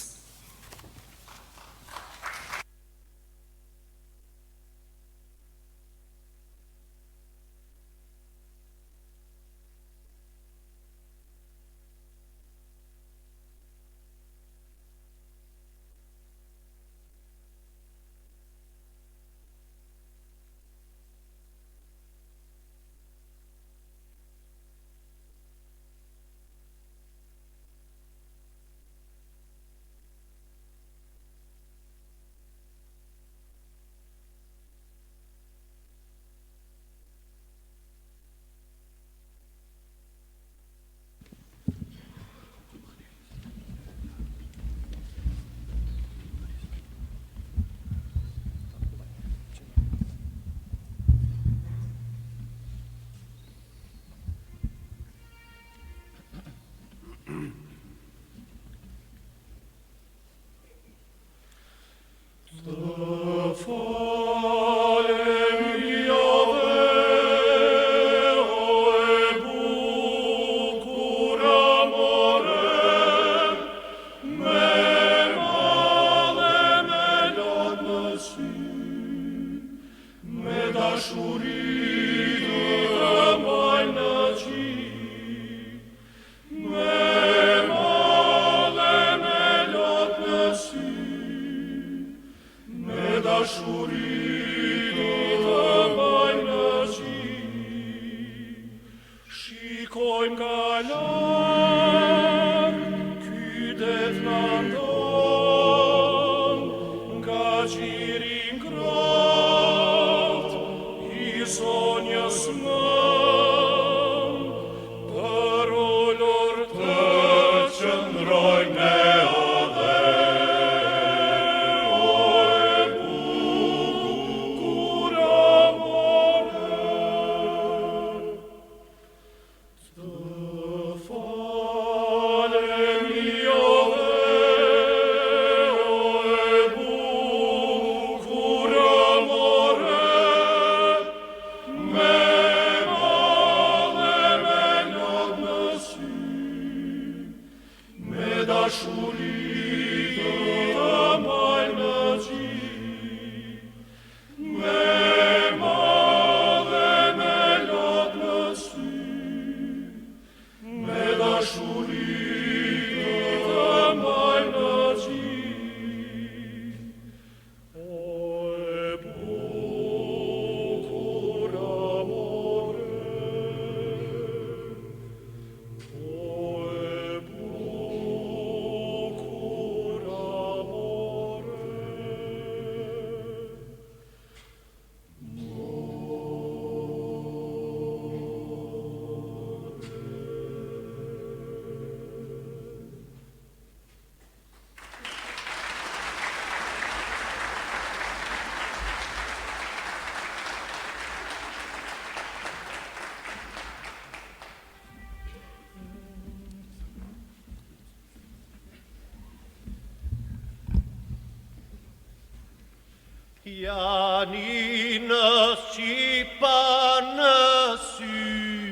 Janinës qi panë sytë.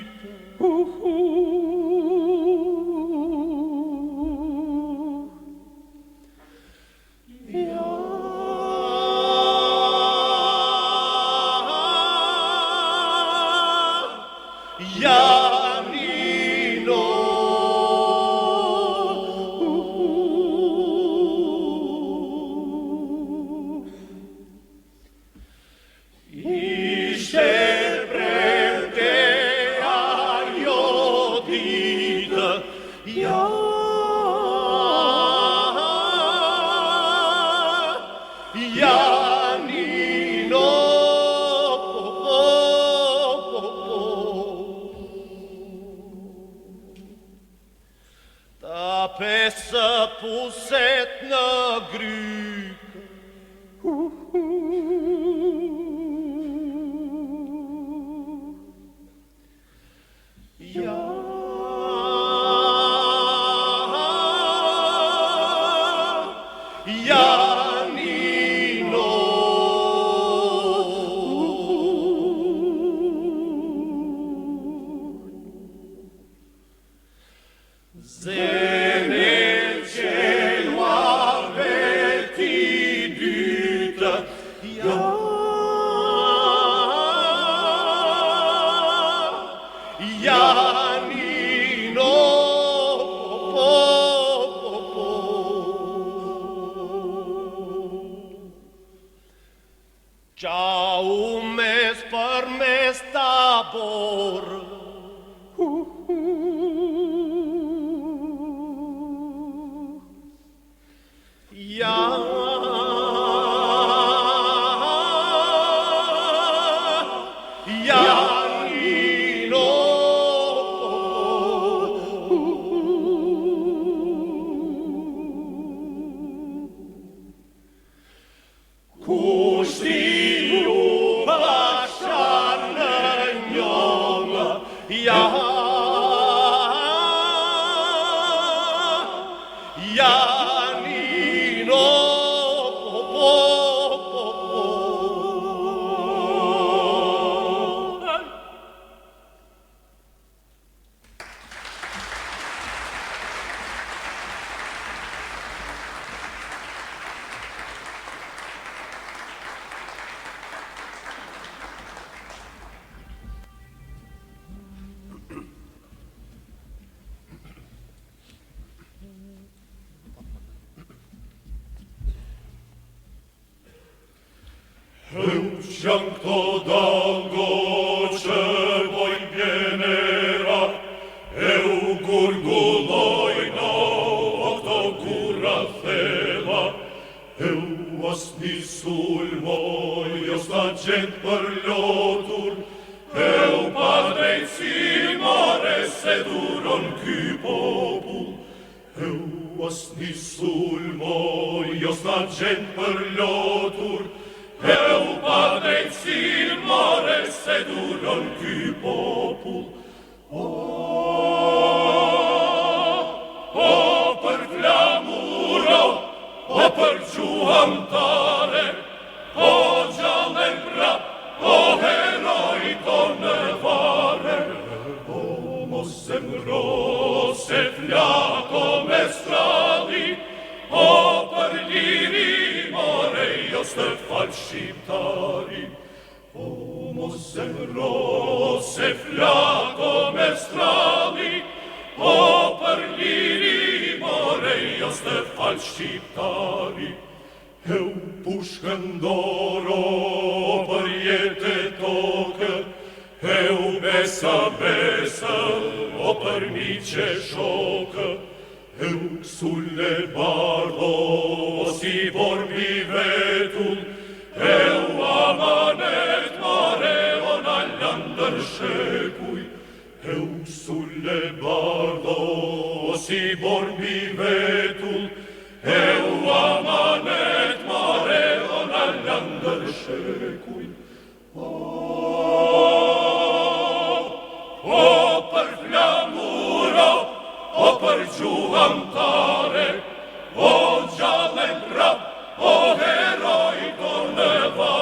O gjallen prap, o heroj tonë.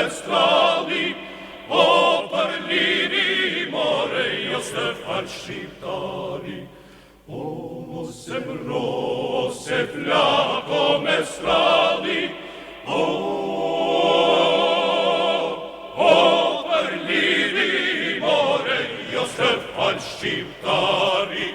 mestrali, o për liri more, jo s'të fal shqiptari. O mos e mro se flako mestrali, o, o për liri more, jo s'të fal shqiptari.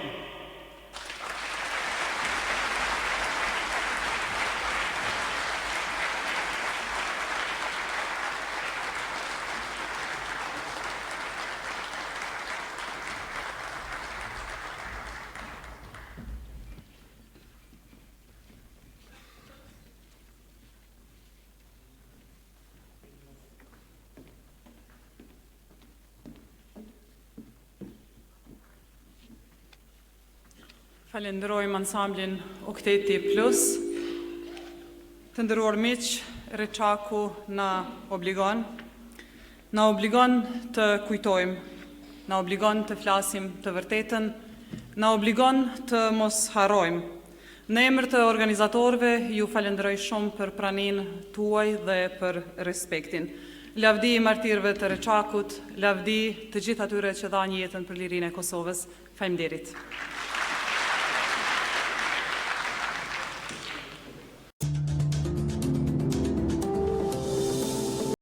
Falenderojmë ansamblin Okteti Plus. Të nderuar miq, Reçaku na obligon. Na obligon të kujtojmë, na obligon të flasim të vërtetën, na obligon të mos harrojmë. Në emër të organizatorëve, ju falenderoj shumë për praninë tuaj dhe për respektin. Lavdi martirëve të Reçakut, lavdi të gjithë atyre që dhanë jetën për lirinë e Kosovës. Faleminderit.